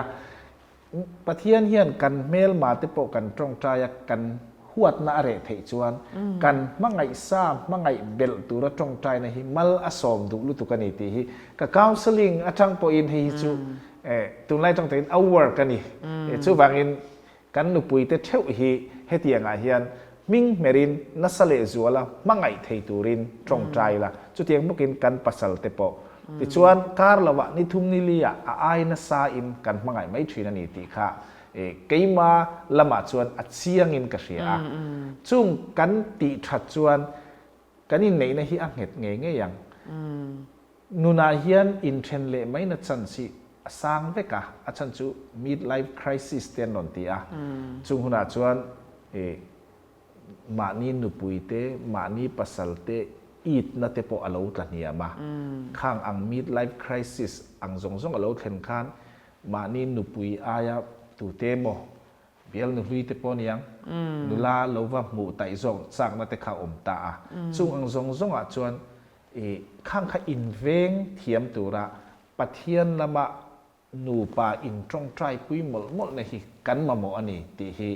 Pathian hian kan hmelma te pawh kan tawngtai a, kan huatna a reh theih chuan kan hmangaih sa hmangaih belh tura tawngtaina hi mal a sawm duh lutuk a ni tih hi ka counselling atang pawhin hei hi chu tunlai atang takin a work a ni. Chuvangin Kan nupuite theuh hi hetiangah hian hming hmerin nasa lehzuala hmangaih thei turin tawngtai la, chutiang bawkin kan pasalte pawh. Tichuan, kar lovah ni thum ni liah a ai nasain kan hmangaih mai thin a ni tih kha keima lamah chuan a chiangin ka hria a. Chung kan tih that chuan kan inneihna hi a nghet ngei ngei ang. Nunah hian inthen leh maina chance hi a sang vek a, a chhan chu mid life crisis te an rawn ti a, chung hunah chuan mahni nupui te, mahni pasal te itna te pawh a lo tla hniam a, khang ang mid life crisis ang zawng zawng a lo thlen khan mahni nupui aia tute emaw bial nuhlui te pawh niang nula lo va hmuh taih zawk chakna te kha a awm ta a, chung ang zawng zawngah chuan I khang kha inveng thiam tura Pathian lama nupa intawngtai pui mawlh mawlhna hi kan mamawh a ni tih hi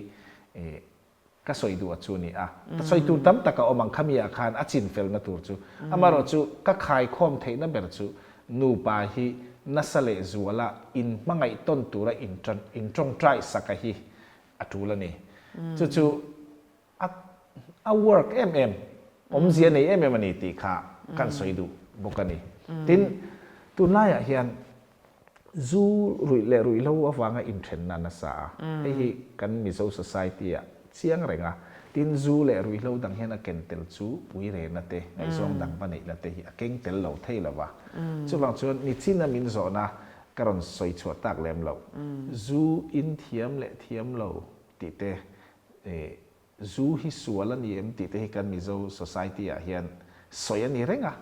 ka sawi duh a chu a ni a. Ka sawi tur tam tak a awm ang khami ah khan a chin felna tur chu. Amaherawhchu ka khaikhawm theihna ber chu nupa hi nasa leh zuala inhmangaih tawn tura intawngtai saka hi a tul a ni. Chu chu A a work em em, awmzia nei em em a ni tih kha kan sawi duh bawk a ni. Tin, tunlaiah hian zu ruih leh ruihhlo avanga inthenna nasa a, hei hi kan Mizo society-ah chiang reng a. Tin, zu leh ruihhlo dang hian a ken tel chu uirena te, ngaihzawng dang va neihna te hi a keng tel lo thei lo va. Chuvang chuan nichina min zawhna ka rawn sawi chhuah tak lem loh, zu in thiam leh thiam lo tih te Zu hi sual a ni em tih te hi kan Mizo society ah hian sawi a ni reng a.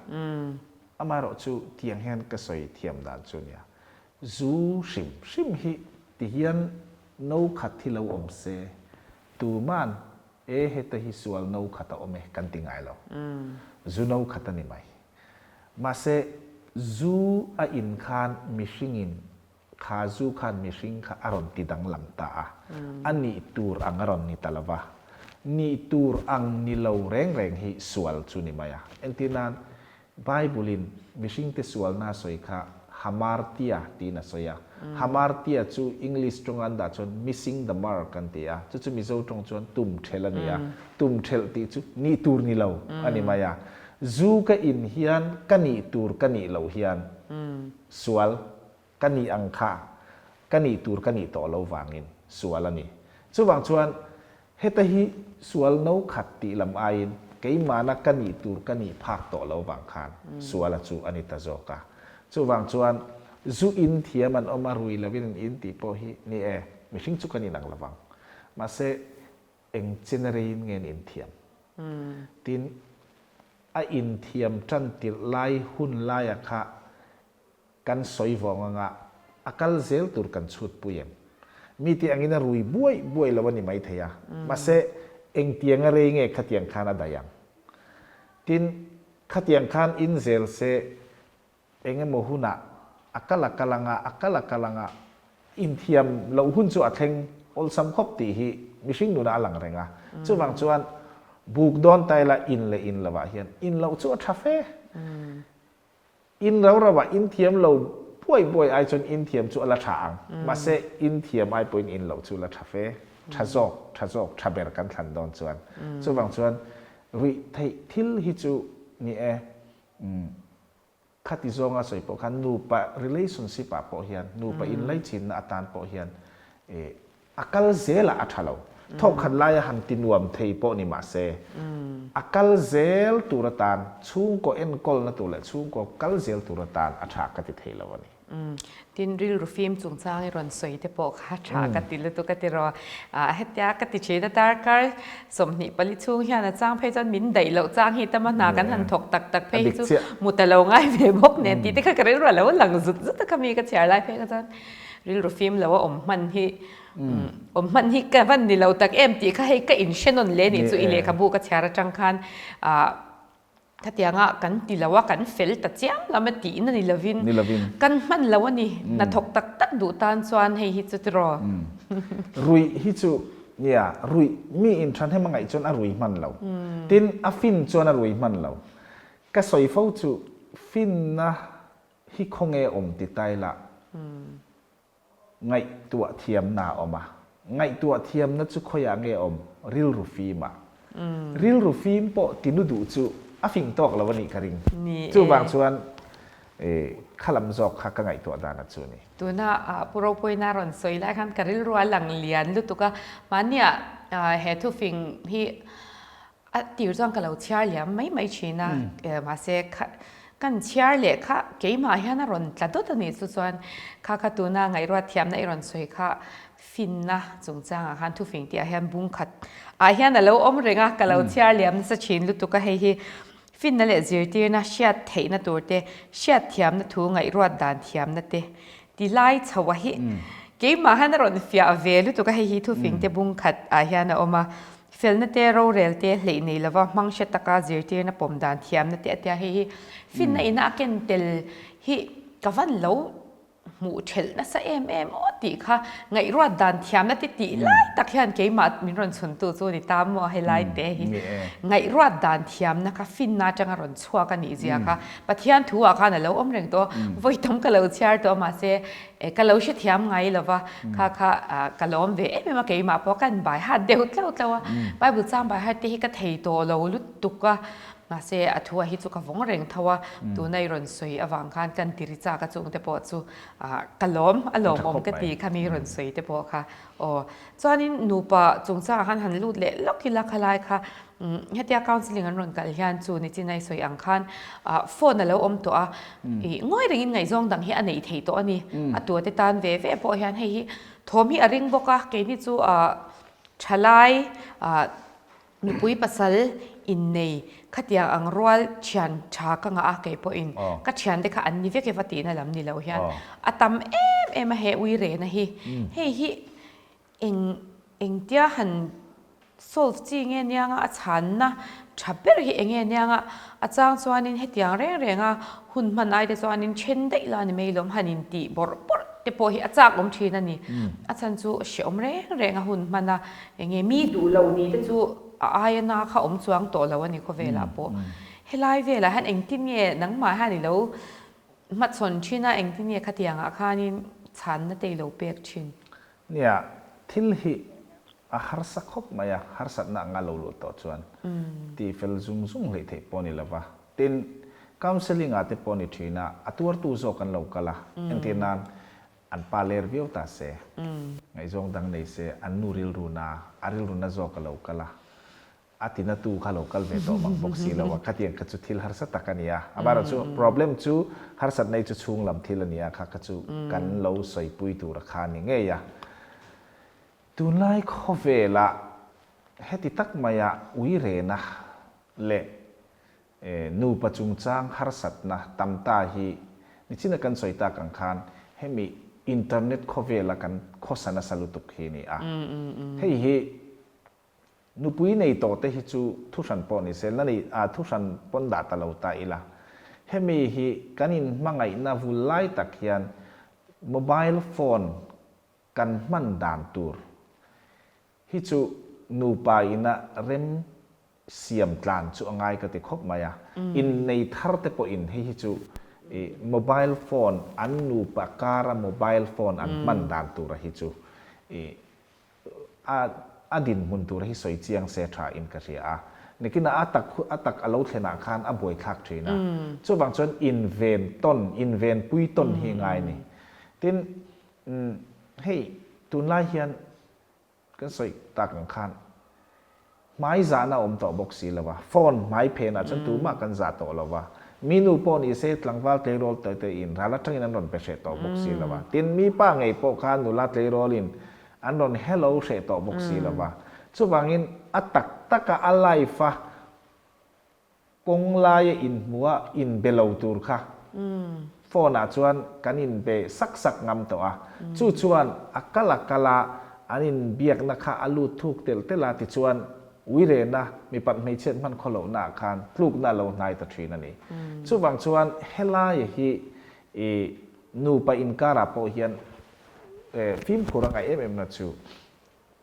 Amaherawh chu tiang hian ka sawi thiam dan chu nia. Zu hrim hrim hi ti hian no khat hi lo awm se, tuman e heta hi sual no khat a awm e kan ti ngai lo. Zu no khat a ni mai. Mahse zu a in khan mihringin Kha zu khan mihring kha a rawn ti danglam ta a, a nih tur ang a rawn ni ta lo va. Nih tur ang ni lo reng reng hi sual chu ni mai a. Entir nan, Bible-in mihringte sualna a sawi kha hamartia tiin a sawi a. Hamartia chu English tawnga an dah chuan missing the mark an ti a, chu chu Mizo tawng chuan tum thelh a ni a. Tum thelh tih chu nih tur ni lo a ni mai a. Zu ka in hian ka nih tur ka nih loh hian sual Ka nih ang kha ka nih tur ka nih tawh lo vangin sual a ni. Chuvang chuan heta hi sual no khat tih lam aiin keimahna ka nih tur ka nih phak tawh lo vang khan sual a chu a ni ta zawk a. Chuvang chuan zu in thiam an awm a, rui lovin an in tih pawh hi ni e, mihring chu kan inang lovang. Mahse eng chena reiin nge an inthiam? Tin, a inthiam tan tirh lai hun laia kha Kan sawi vawng anga a kal zel tur kan chhut pui em? Mi tih angin a rui buai buai lo a ni maithei a, mahse engtianga rei nge khatiang khan a daih ang? Tin, khatiang khan in zel se eng emaw hunah a kal a kal anga, a kal a kal anga, inthiam loh hun chu a thleng awlsam khawp tih hi mihring nunah a lang reng a. Chuvang chuan buk dawn ta ila in leh in lovah hian in loh chu a tha fe. In rau rauah in thiam lo buai buai ai chuan in thiam chu a la tha ang. Mahse, in thiam ai pawhin in loh chu a la tha fe. Tha zawk, tha zawk, tha ber kan thlan dawn chuan. Chuvang chuan ruih theih thil hi chu ni e, khati zawnga sawi pawh khan nupa relationship ah pawh hian, nupa inlaichinna atan pawh hian a kal zelah a tha lo. Thawk khat laia han ti nuam thei pawh ni mah se, a kal zel tur atan, chhungkaw enkawlna tur leh chhungkaw kal zel tur atan a tha ka ti thei lo a ni. Tin, rilru fim chungchang i rawn sawi te pawh kha tha ka ti lutuk a ti rawh. Hetia ka ti thin a, darkar 24 chhung hian a chang phei chuan min daih loh chang hi tama hna kan han thawk tak tak phei hi chu mu ta lo ngai ve bawk nen tih te kha ka rilru a lo lang zut zut a khami ka chhiar lai phei kha chuan rilru fim lo a awm hman hi awm hman hi ka van ni lo tak em tih kha hei ka inhre nawn hle nih chu i lehkhabu ka chhiar atang khan Khatianga kan ti lo a, kan fel ta chiam lam a tihna ni lovin, kan hman lo a ni. Hnathawk tak tak duh tan chuan hei hi chu tiraw. Ruih hi chu, nia, ruih, mi in thahnem a ngaih chuan a rui hman lo. Tin, a fin chuan a rui hman lo. Ka sawi fo chu, finna hi khawnge awm ti tai lah. Ngaihtuah thiamna a awm a. Ngaihtuah thiamna chu khawiah nge awm? Rilru fim ah. Rilru fim pawh tinu duh chu a fing tawk lo a nih ka ring. Chuvang chuan kha lam zawk kha ka ngaihtuah dan a chu a ni. Tuna Pu Ropuina rawn sawi lai khan ka rilru a lang lian lutuk a, mahniah he thufing hi A tir chuan ka lo chhiar liam mai mai thin a, mahse kan chhiar leh kha keimah hian a rawn tla dawt a nih chu chuan kha kha tuna ngaihruat thiamna i rawn sawi kha finna chungchangah khan thufing tih ah hian bung khat ah hian a lo awm reng a, ka lo chhiar liam nasa thin lutuk a, hei hi finna leh zirtirna hriat theihna tur te, hriat thiamna thu ngaihruat dan thiamna te ti lai chho a hi keimah hian a rawn fiah ve lutuk a, hei hi thufing te bung khat ah hian a awm a. Felna te, rorel te, hleih nei lova hmang hre taka zirtirna pawm dan thiamna te a tia hei hi finna ina a ken tel hi ka van lo hmuh thelh nasa em em aw tih kha ngaihruat dan thiamna te tih lai tak hian keimah min rawn chhuntu chu ni ta maw helai te hi ngaihruat dan thiamna kha finna atanga rawn chhuak a nih zia kha Pathian thu ah khan a lo awm reng tawh vawi tam ka lo chhiar tawh mahse Ka lo hrethiam ngai lo va, kha kha ka lawm ve em em a, keimah pawh kan bai hat deuh tlauh tlauh a, Bible chang bai hat te hi ka thei tawh lo lutuk a, mahse a thu ah hi chu ka vawng reng tho a, tuna i rawn sawi avang khan kan tiri chak a chung te pawh chu ka lawm a lawmawm ka ti kha mi rawn sawi te pawh kha aw. Chuanin nupa chungchangah khan han lut leh lawk ila khalai kha Hetia counselling an rawn kal hian chu nichin a i sawi ang khan phone a lo awm tawh a, ih ngawi rengin ngaihzawng dang hi a neih theih tawh a ni. A tua te tan ve ve pawh hian hei hi thawm hi a ring bawk a, keini chu thalai nupui pasal innei khatiang ang rual thian tha ka ngah a kei pawhin ka thiante kha an ni vek e va tihna lam ni lo hian a tam em em a he uirena hi. Hei hi Eng engtia han solve chi nge nianga a chhanna tha ber hi enge nianga a chang chuanin hetiang reng renga hun hman ai te chuanin then daih la ni mai lawm han intih bawrh bawrh te pawh hi a chak awm thin a ni. A chhan chu hreawm reng renga hun hman a enge mi duh loh ni te chu a aia na kha awm chuang tawh lo a ni khawvelah pawh. Helai velah hian engtin nge nangmah hian i lo hmachhawn thin a engtin nge khatiangah khanin chhanna te i lo pek thin? Nia, thil hi a harsa khawp mai a, harsatna anga lo luh tawh chuan tih fel zung zung hleih theih pawh a ni lo va. Tin, counselling ah te pawh a ni thin a, a tuartu zawk an lo kal a, entir nan an pa ler viau ta se, ngaihzawng dang nei se, an nu rilru na, a rilru na zawk a lo kal a, A tinatu kha lo kal ve tawh mang bawk si lo a, khatiang kha chu thil harsa tak a ni a. Amaherawhchu problem chu harsatna hi chu chhung lam thil a ni a, kha kha chu kan lo sawipui tur a kha a ni ngei a. Tunlai khawvelah heti tak maia uirena leh nupa chungchang harsatna tam ta hi nichina kan sawi tak ang khan hemi internet khawvela kan khawsa nasa lutuk hi a ni a. Hei hi Nupui nei tawh te hi chu thuhran pawh ni se, la nei ah thuhran pawn dah ta lo ta ila. Hemi hi kan in hmangaihna vul lai tak hian mobile phone kan hman dan tur hi chu nupa ina rem siam tlan chu a ngai ka ti khawp mai a. Innei thar te pawhin hei hi chu i mobile phone an nupa kara mobile phone an hman dan tura hi chu i A a dinhmun tur hi sawi chiang se tha in ka hria a. Nikinah a tak a tak a lo thlenah khan a buaithlak thin a. Chuvang chuan inven tawn, inven pui tawn hi ngai a ni. Tin, hei tunlai hian Kan sawi tak ang khan hmai zahna a awm tawh bawk si lo a, phone hmai phenah chuan tumah kan zah tawh lo va, mi nu pawh ni se tlangval tleirawl te te in ral atangin an rawn pe hreh tawh bawk si lo a, tin mi pa ngei pawh kha nula tleirawl in an rawn hello hreh tawh bawk si lo va, chuvangin a tak taka a life a Kawng laia inhmuha inbe lo tur kha phone ah chuan kan inbe sak sak ngam tawh a, chu chuan a kal a kal a, an inbiakna kha a lut thuk telh telh a, tichuan uirena mipat hmeichhiat hman khaw lohna ah khan tlukna a lo hnai ta thin a ni. Chuvang chuan helaia hi i nupa inkarah pawh hian fimkhur a ngaih em em na chu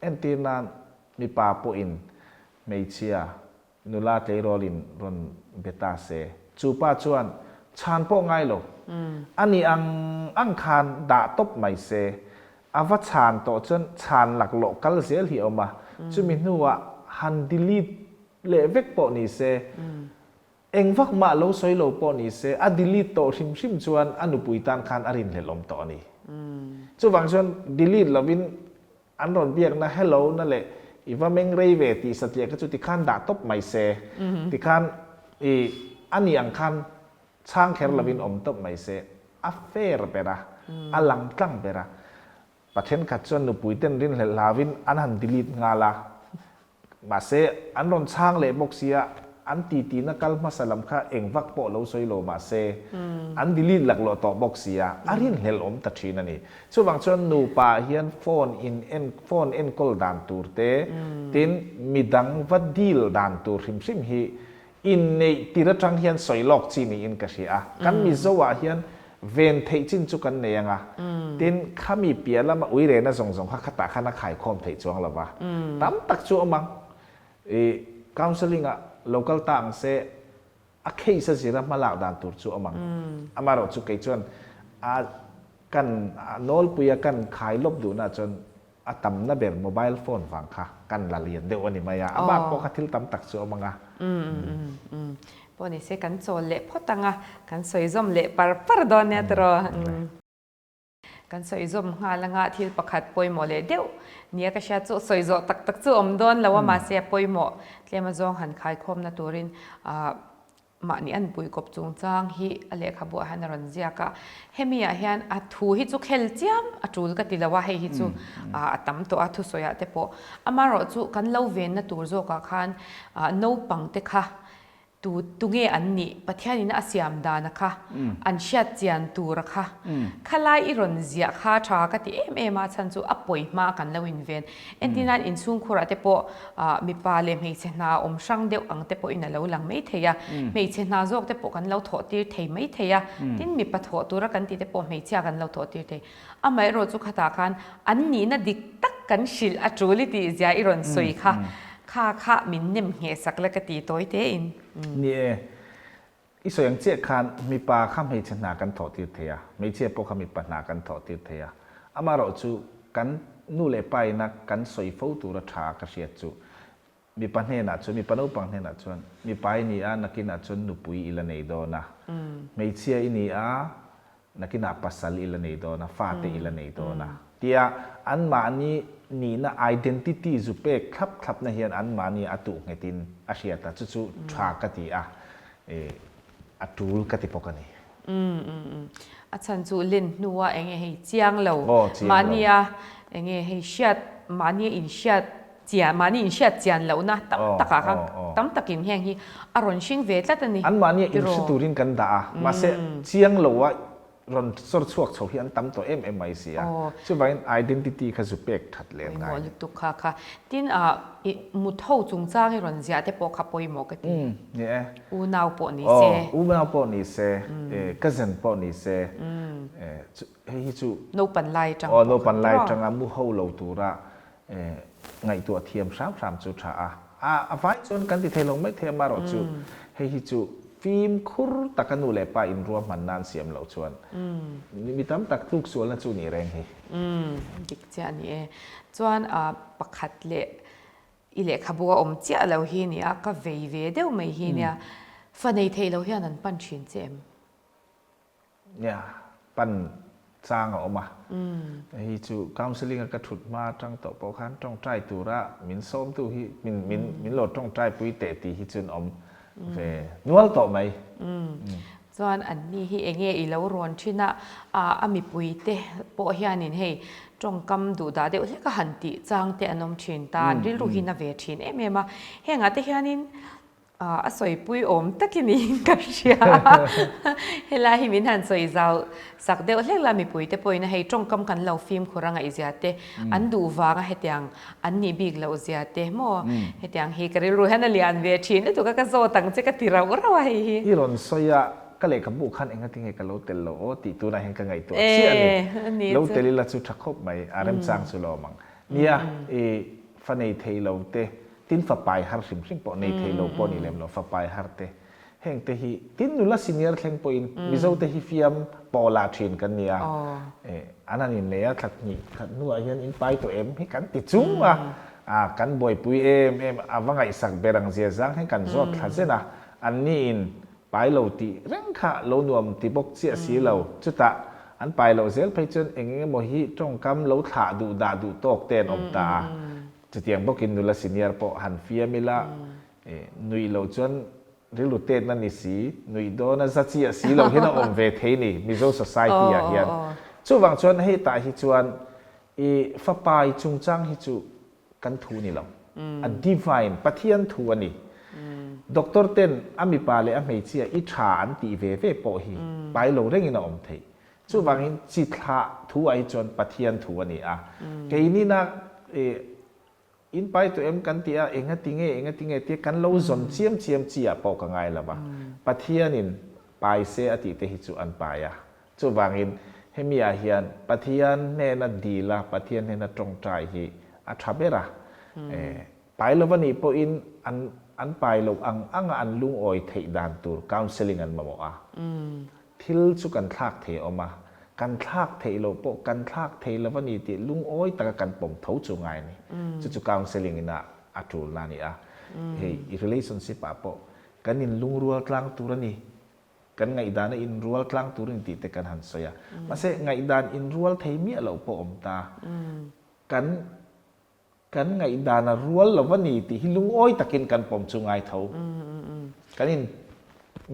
entir nan mipa pawhin hmeichhia Nula tleirawlin rawn be ta se. Chu pa chuan chhan pawh ngai lo. A ni ang ang khan dah tawp mai se. A va chhan tawh chuan chhan laklawh kal zel hi a awm a. Chumi hnuah han delete leh vek pawh ni se, eng vak mah lo sawi lo pawh ni se, a delete tawh hrim hrim chuan a nupui tan khan a rinhlelh awm tawh a ni. Chuvang chuan delete lovin An rawn biakna hello na leh i va meng rei ve tih satliah kha chu tikhan dah tawp mai se, tikhan i a nih ang khan chhang kher lovin awm tawp mai se, a fair ber a, a lang tlang ber a. Pa thenkhat chuan nupui ten rinhlelh hlauvin an han delete nghal a, Mahse, an rawn chhang leh bawk sia, an titina kal hmasa lam kha eng vak pawh lo sawi lo mahse, an delete laklawh tawh bawk sia, a rinhlelh awm ta thin a ni. Chuvang chuan nupa hian phone in en phone enkawl dan tur te, tin midang va deal dan tur hrim hrim hi Inneih tir atang hian sawi lawk chi niin ka hria a, kan Mizo ah hian ven theih chin chu kan nei ang a, tin khami piah lama uirena zawng zawng kha khatah khan a khaikhawm theih chuang lo va, tam tak chu awm ang. I counselling ah lo kal ta ang se a case a zira hma lak dan tur chu awm ang. Amaherawh chu kei chuan a kan nawlpuia kan khai lawp duhna chuan A tamna ber mobile phone vang kha kan la lian deuh a ni mai a, a bak pawh kha thil tam tak chu a awm ang a. Pawh ni se kan chawl leh phawt ang a, kan sawi zawm leh par par dawn nia tiraw. Kan sawi zawm nghal anga thil pakhat pawimawh leh deuh nia ka hriat chu sawi zawh tak tak chu awm dawn lo a, mahse a pawimawh tlem azawng han khaikhawmna turin Mahni an pui kawp chungchang hi a lehkhabuah hian a rawn ziak a, hemi ah hian a thu hi chu khel chiam a tul ka ti lo a, hei hi chu a tam tawh a thusawiah te pawh. Amaherawh chu kan lo venna tur zawkah khan naupang te kha tu tunge an nih, Pathianin a siam dana kha an hriat chian tura kha khalai i rawn ziah kha tha ka ti em em a, chhan chu a pawi hma kan lo inven. Entirnan inchhungkhurah te pawh Mipa leh hmeichhe hna awm hrang deuh ang te pawhin a lo lang mai thei a, hmeichhe hna zawk te pawh kan lo thawh tir thei mai thei a, tin mipa thawh tura kan tih te pawh hmeichhia kan lo thawh tir thei. Amaherawh chu khatah khan an nihna dik tak kan hrilh a tul i tih zia i rawn sawi kha, kha kha min nem ngheh sak la ka ti tawi tein. Ni e, i sawi ang chiah khan mipa kha hmeichhe hna kan thawh tir thei a, hmeichhia pawh kha mipa hna kan thawh tir thei a. Amaherawh chu kan nu leh pa ina kan sawi fo tura tha ka hriat chu mipa hnenah chuan, mipa naupang hnenah chuan, mipa i ni a, nakinah chuan nupui i la nei dawn a, hmeichhia i ni a, nakinah pasal i la nei dawn a, fate i la nei dawn a, tia anmahni nihna identity zu pek thlap thlapna hian anmahni a tuh nghetin a hriat a, chu chu tha ka ti a, a tul ka ti bawk a ni. A chhan chu len hnua eng nge hei chiang lo, mahnia eng nge hei hriat, mahnia inhriat Chian, mahni inhriat chian lohna tam takah khan tam takin heng hi a rawn hring ve tlat a ni. Anmahni a inhre turin kan dah a, mahse chiang loa rawn sawr chhuak chho hi an tam tawh em em mai si a. Chuvangin identity kha zu pek that leh an ngai. Pawimawh lutuk kha kha. Tin, i mut ho chungchang i rawn ziah te pawh kha pawimawh ka ti. Ni e. Unau pawh ni se. Unau pawh ni se, cousin pawh ni se, hei hi chu. Naupan lai atang pawh. Aw, naupan lai atanga mu ho lo tura Ngaihtuah thiam hram hram chu tha a, a a vai chuan kan ti thei lo mai thei amaherawh chu hei hi chu fimkhur taka nu leh pa inruahman nan siam loh chuan mi tam tak tluk sualna chu nih reng hi. Dik chiah a ni e. Chuan pakhat leh i lehkhabu a awm chiah lo hi nia, ka vei ve deuh mai hi nia, fa nei thei lo hian an pan thin che em? Nia, pan Chang a awm a. Hei chu counselling a ka thut hma atang tawh pawh khan tawngtai tura min sawmtu hi min min min lo tawngtai pui teh tih hi chuan awm ve nual tawh mai. Chuan anni hi enge i lo rawn thin a, a mipui te pawh hianin hei tawngkam duh dah deuh hlek a han tih chang te an awm thin ta, an rilru hi na ve thin em em a. Hengah te hianin A sawipui awm takin niin ka hria. Helai hi min han sawi zau sak deuh hlek la mipuite pawhin a hei tawngkam kan lo fimkhur a ngaihzia te, an duh vanga hetiang an nih bik loh zia te maw hetiang hi ka rilru hian a lian ve thin lutuk a ka zawt ang che ka ti rauh rauh a hei hi. I rawn sawi a, ka lehkhabu khan engatinge ka lo tel lo aw tih tunah hian ka ngaihtuah chiah a ni. Lo tel ila chu tha khawp mai, a remchang chu lo awm ang. Nia, i fa nei thei lo te Tin fapai har hrim hrim pawh nei thei lo pawh ni lem lo, fapai har te heng te hi tin nula senior thleng pawhin Mizo te hi fiam pawlah thin kan ni a, an han innei a thla hnih khat hnuah hian in pai tawh em hi kan ti chung a, kan buaipui em em a va ngaihsak ber ang zia zang hian kan zawt thla zen a, an ni in pai lo tih reng kha lo nuam ti bawk chiah si lo, chutah an pai loh zel phei chuan eng eng emaw hi tawngkam lo thlah duh dah duh tawk te an awm ta a. Chutiang bawkin nula senior pawh han fiam ila, nuih loh chuan rilru tetna ni si, nuih dawna za chiah si lo hian a awm ve thei ni Mizo society ah hian. Chuvang chuan hei tah hi chuan i fapai chungchang hi chu kan thu ni lo, a divine, Pathian thu a ni. Doctor ten a mipa leh a hmeichhia i tha an tih ve ve pawh hi pai lo rengin a awm theih. Chuvangin chi thlah thu ah hi chuan Pathian thu a ni a. Keinina in pai tawh em kan ti a, enga ti nge, enga ti nge tia kan lo zawn chiam chiam chi ah pawh ka ngai lo va. Pathianin pai se a tih te hi chu an pai a. Chuvangin hemi ah hian Pathian hnena dil a, Pathian hnena tawngtai hi a tha ber a. Pai lo a nih pawhin an an pai loh ang anga an lungawi theih dan tur counselling an mamawh a. Thil chu kan thlak thei a awm a, kan thlak theih loh pawh kan thlak thei lo a ni tih lungawi taka kan pawm tho chu ngai a ni. Chu chu counselling ina a tulna a ni a. Hei i relationship ah pawh kan inlungrual tlang tur a ni, kan ngaihdan a inrual tlang tur a ni tih te kan han sawi a. Mahse ngaihdan inrual thei miah loh pawh a awm ta. Kan Kan ngaihdan a rual lo va ni tih hi lungawi takin kan pawm chu ngai tho. Kan in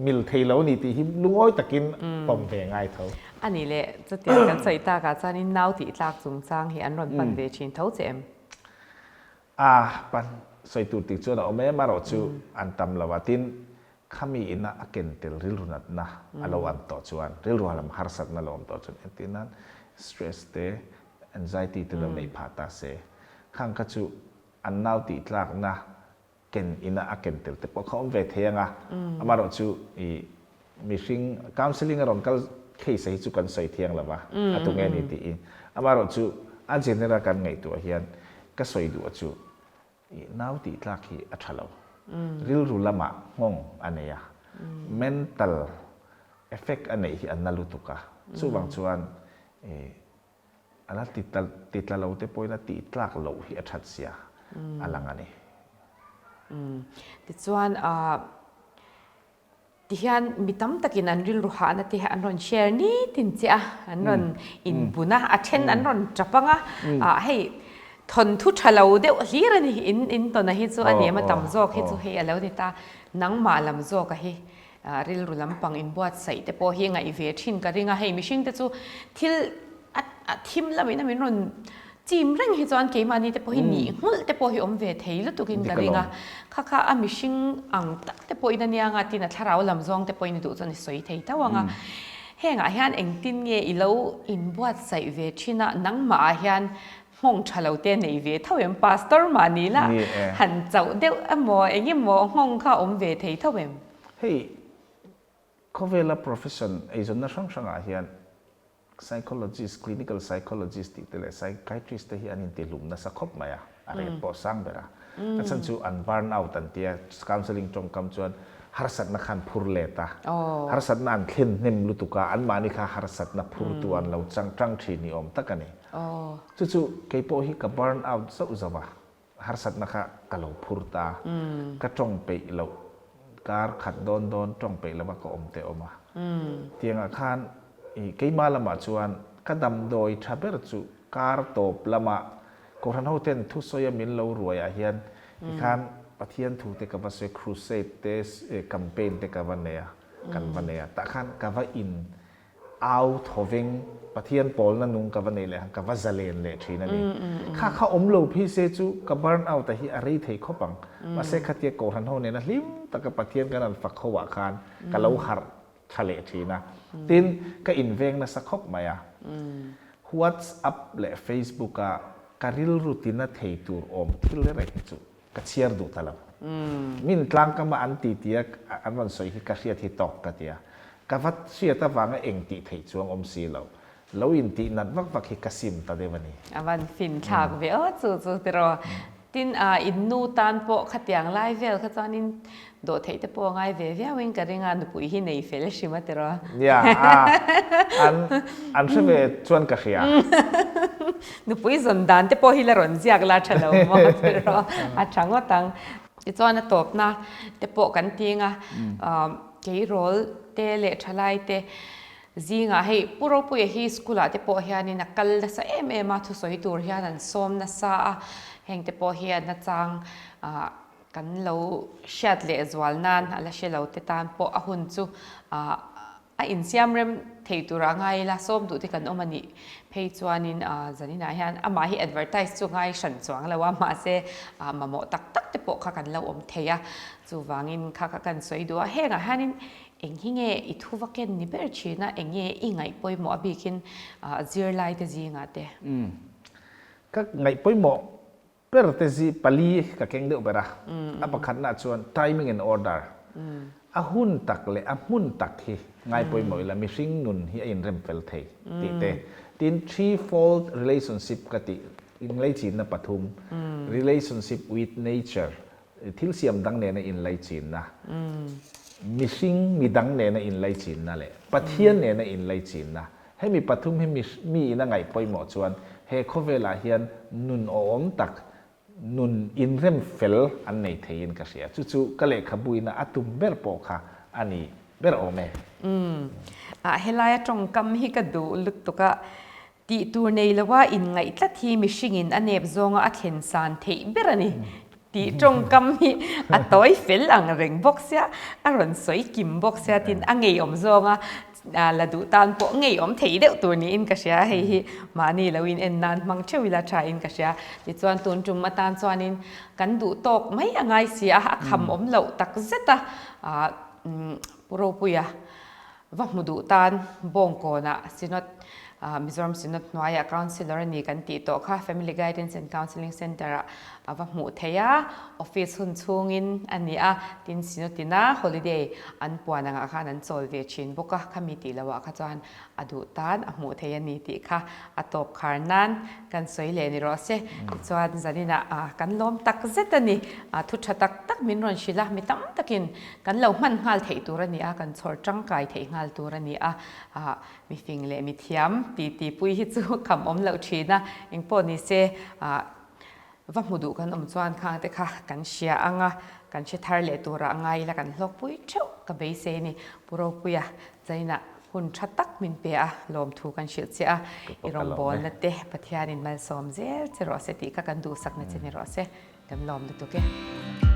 mil thei lo ni tih hi lungawi takin pawm ve ngai tho. A nih leh, chutiang kan sawi takah chuanin nau tih tlak chungchang hi an rawn pan ve thin tho che em? A, pan sawi tur tih chuan a awm em erawh chu an tam lo a, tin khami ina a ken tel rilru natna a lo an tawh chuan, rilru lam harsatna lo awm tawh chuan entir nan stress te, anxiety te lo neih phah ta se, khang kha chu an nau tih tlakna ken ina a ken tel te pawh kha awm ve thei ang a, amaherawh chu i mihring counselling a rawn kal case hi chu kan sawi thiang lo va, a tu nge ni tiin, amaherawh chu a general kan ngaihtuah hian ka sawi duh a chu i nau tih tlak hi a tha lo, rilru lamah nghawng a nei a, mental effect a neih hi a na lutuk a, chuvang chuan i A la ti tla lo te pawhin a tih tlak loh hi a that sia a lang a ni. Tichuan tihian mi tam takin an rilru hahna te hi an rawn share nitin che a, an rawn inbun a, a then an rawn tap ang a, hei thawnthu tha lo deuh hlir a ni, in in tawna hi chu a ni em a tam zawk hi chu hei a lo ni ta, nangmah lam zawka hi Rilru lampang inbuatsaih te pawh hi ngaih ve thin ka ring a, hei mihring te chu thil a thim lamin a min rawn chim reng hi chuan keimahni te pawh hi nih nghulh te pawh hi awm ve thei lutuk in ka ring a, kha kha a mihring ang tak te pawhin a nia nga tin a thlarau lam zawng te pawhin i duh chuan i sawi thei tho ang a, hengah hian engtin nge i lo inbuatsaih ve thin a, nangmah ah hian nghawng tha lo te nei ve tho em? Pastor mahni la han chauh deuh emaw eng emaw nghawng kha awm ve thei tho em? Hei khawvela profession eizawnna hrang hrangah hian psychologist, clinical psychologist tih te leh psychiatrist te hi an intihlum nasa khawp mai a, a rate pawh sang ber a. A chhan chu an burn out an tia, counselling tawngkam chuan harsatna kha an phur let a, harsatna an thlen hnem lutuk a, anmahni kha harsatna phurtu an lo chang tang thin ni awm tak a ni. Chu chu kei pawh hi ka burn out zauh zauh a, harsatna kha ka lo phur ta, ka tawng peih loh, kar khat dawn dawn tawng peih lova ka awm te awm a. Tiangah khan i keimah lamah chuan. Ka damdawi tha ber chu kar tawp lama Kohhran hoten thusawia min lo ruaiah hian tikhan Pathian thu te ka va sawi, crusade te, campaign te ka va nei a, kan va nei a, tah khan ka va in au thawveng, Pathian pawlna nung ka va nei leh ang, ka va zalen leh thin a ni. Kha kha awm lo phei se chu ka burn out a hi a rei thei khawp ang. Mahse khatia Kohhran ho nena hlim taka Pathian kan han fak ho ah khan ka lo harh tha leh thin a. Tin, ka inveng nasa khawp mai a. WhatsApp leh Facebook a ka rilru tina thei tur awm thil reng hi chu ka chhiar duh ta lo. Min tlangkama an ti tia an rawn sawi hi ka hriat hi tawk ka ti a. Ka va hriat avanga eng tih theih chuang awm si lo. Lo intih nat vak vak hi ka sim ta deuh a ni. A van fin thlak ve aw chu chu tiraw. Tin a in nu tan pawh khatiang lai vel kha chuanin dawh theih te pawh a ngai ve viauin ka ring a, nupui hi nei fel hrim a tiraw. Nia, a an an hre ve chuan ka hria. Nupui zawn dan te pawh hi la rawn ziak la tha lo maw tiraw, a tha ngawt ang. Tichuan a tawpna te pawh kan ting a, keirawl te leh thalai te Zingah hei Pu Ropuia hi school ah te pawh hianin a kal nasa em em a, thusawi tur hian an sawm nasa a, heng te pawh hi a nachang ah kan lo hriat leh zual nan a la hre lo te tan pawh a hun chu ah a insiam rem thei turah ngai ila sawm duh te kan awm a nih phei chuanin ah zaninah hian amah hi advertise chu ngai hran chuang lo a, mahse ah mamawh tak tak te pawh kha kan lo awm thei a, chuvangin kha kha kan sawi duh a, hengah hianin Eng hi nge i thu va ken ni ber thin a, eng nge i ngaih pawimawh a bikin zirlai te zingah te? Umm. Ka ngaih pawimawh ber te zi pali ka keng deuh ber a. A pakhatna chuan timing and order. A hun tak leh a hmun tak hi ngai pawimawh ila mihring nun hi a inrem fel thei tih te. Tin, three-fold relationship ka tih inlaichinna pathum, relationship with nature, Thil siam dang nena inlaichinna, mihring midang nena inlaichinna leh Pathian nena inlaichinna. Hemi pathum hi mi in a ngaih pawimawh chuan he khawvelah hian nun awhawm tak, nun inrem fel an nei theiin ka hria. Chu chu ka lehkhabuina a tum ber pawh kha a ni ber awm e. Umm. Ah helaia tawngkam hi ka duh lutuk a, Tih tur nei loa inngaih tlat hi mihringin a nep zawnga a thlen san theih ber a ni tih tawngkam hi a tawi fel ang reng bawk sia, a rawn sawi kim bawk sia tin a ngeiawm zawnga la duh tan pawh ngeiawm thei deuh tur niin ka hria, hei hi mahni lo in en nan hmang theuh ila tha in ka hria. Tichuan tun tum atan chuanin kan duh tawk mai a ngai si a, a kham awm loh tak zet a, Pu Ropuia Va hmu duh tan Bawngkawnah Synod, Mizoram Synod hnuaiah Councillor a ni kan tih tawh kha Family Guidance and Counselling Centre-ah a va hmuh theih a, office hun chhungin a ni a, tin Synod ina holiday an puan angah khan an chawl ve thin bawk a, khami tih lohah kha chuan a duh tan a hmuh theih a ni tih kha a tawp khar nan kan sawi leh ni rawh se. Tichuan zaninah kan lawm tak zet a ni, thu tha tak tak min rawn hrilh a, mi tam takin Kan lo hman nghal theih tur a ni a, kan chhawr tangkai theih nghal tur a ni a, ah mifing leh mithiam ti ti pui hi chu kham awm loh thin a, engpawh ni se ah va hmu duh kan awm chuan khang te kha kan hria ang a, kan hre thar leh turah ngai ila kan hlawkpui theuh ka beisei a ni. Pu Ropuia China hun tha tak min pe a, lawmthu kan hrilh che a, i rawngbawlna te Pathianin malsawm zel che rawh se tih kha kan duhsakna che ni rawh se, kan lawm lutuk e.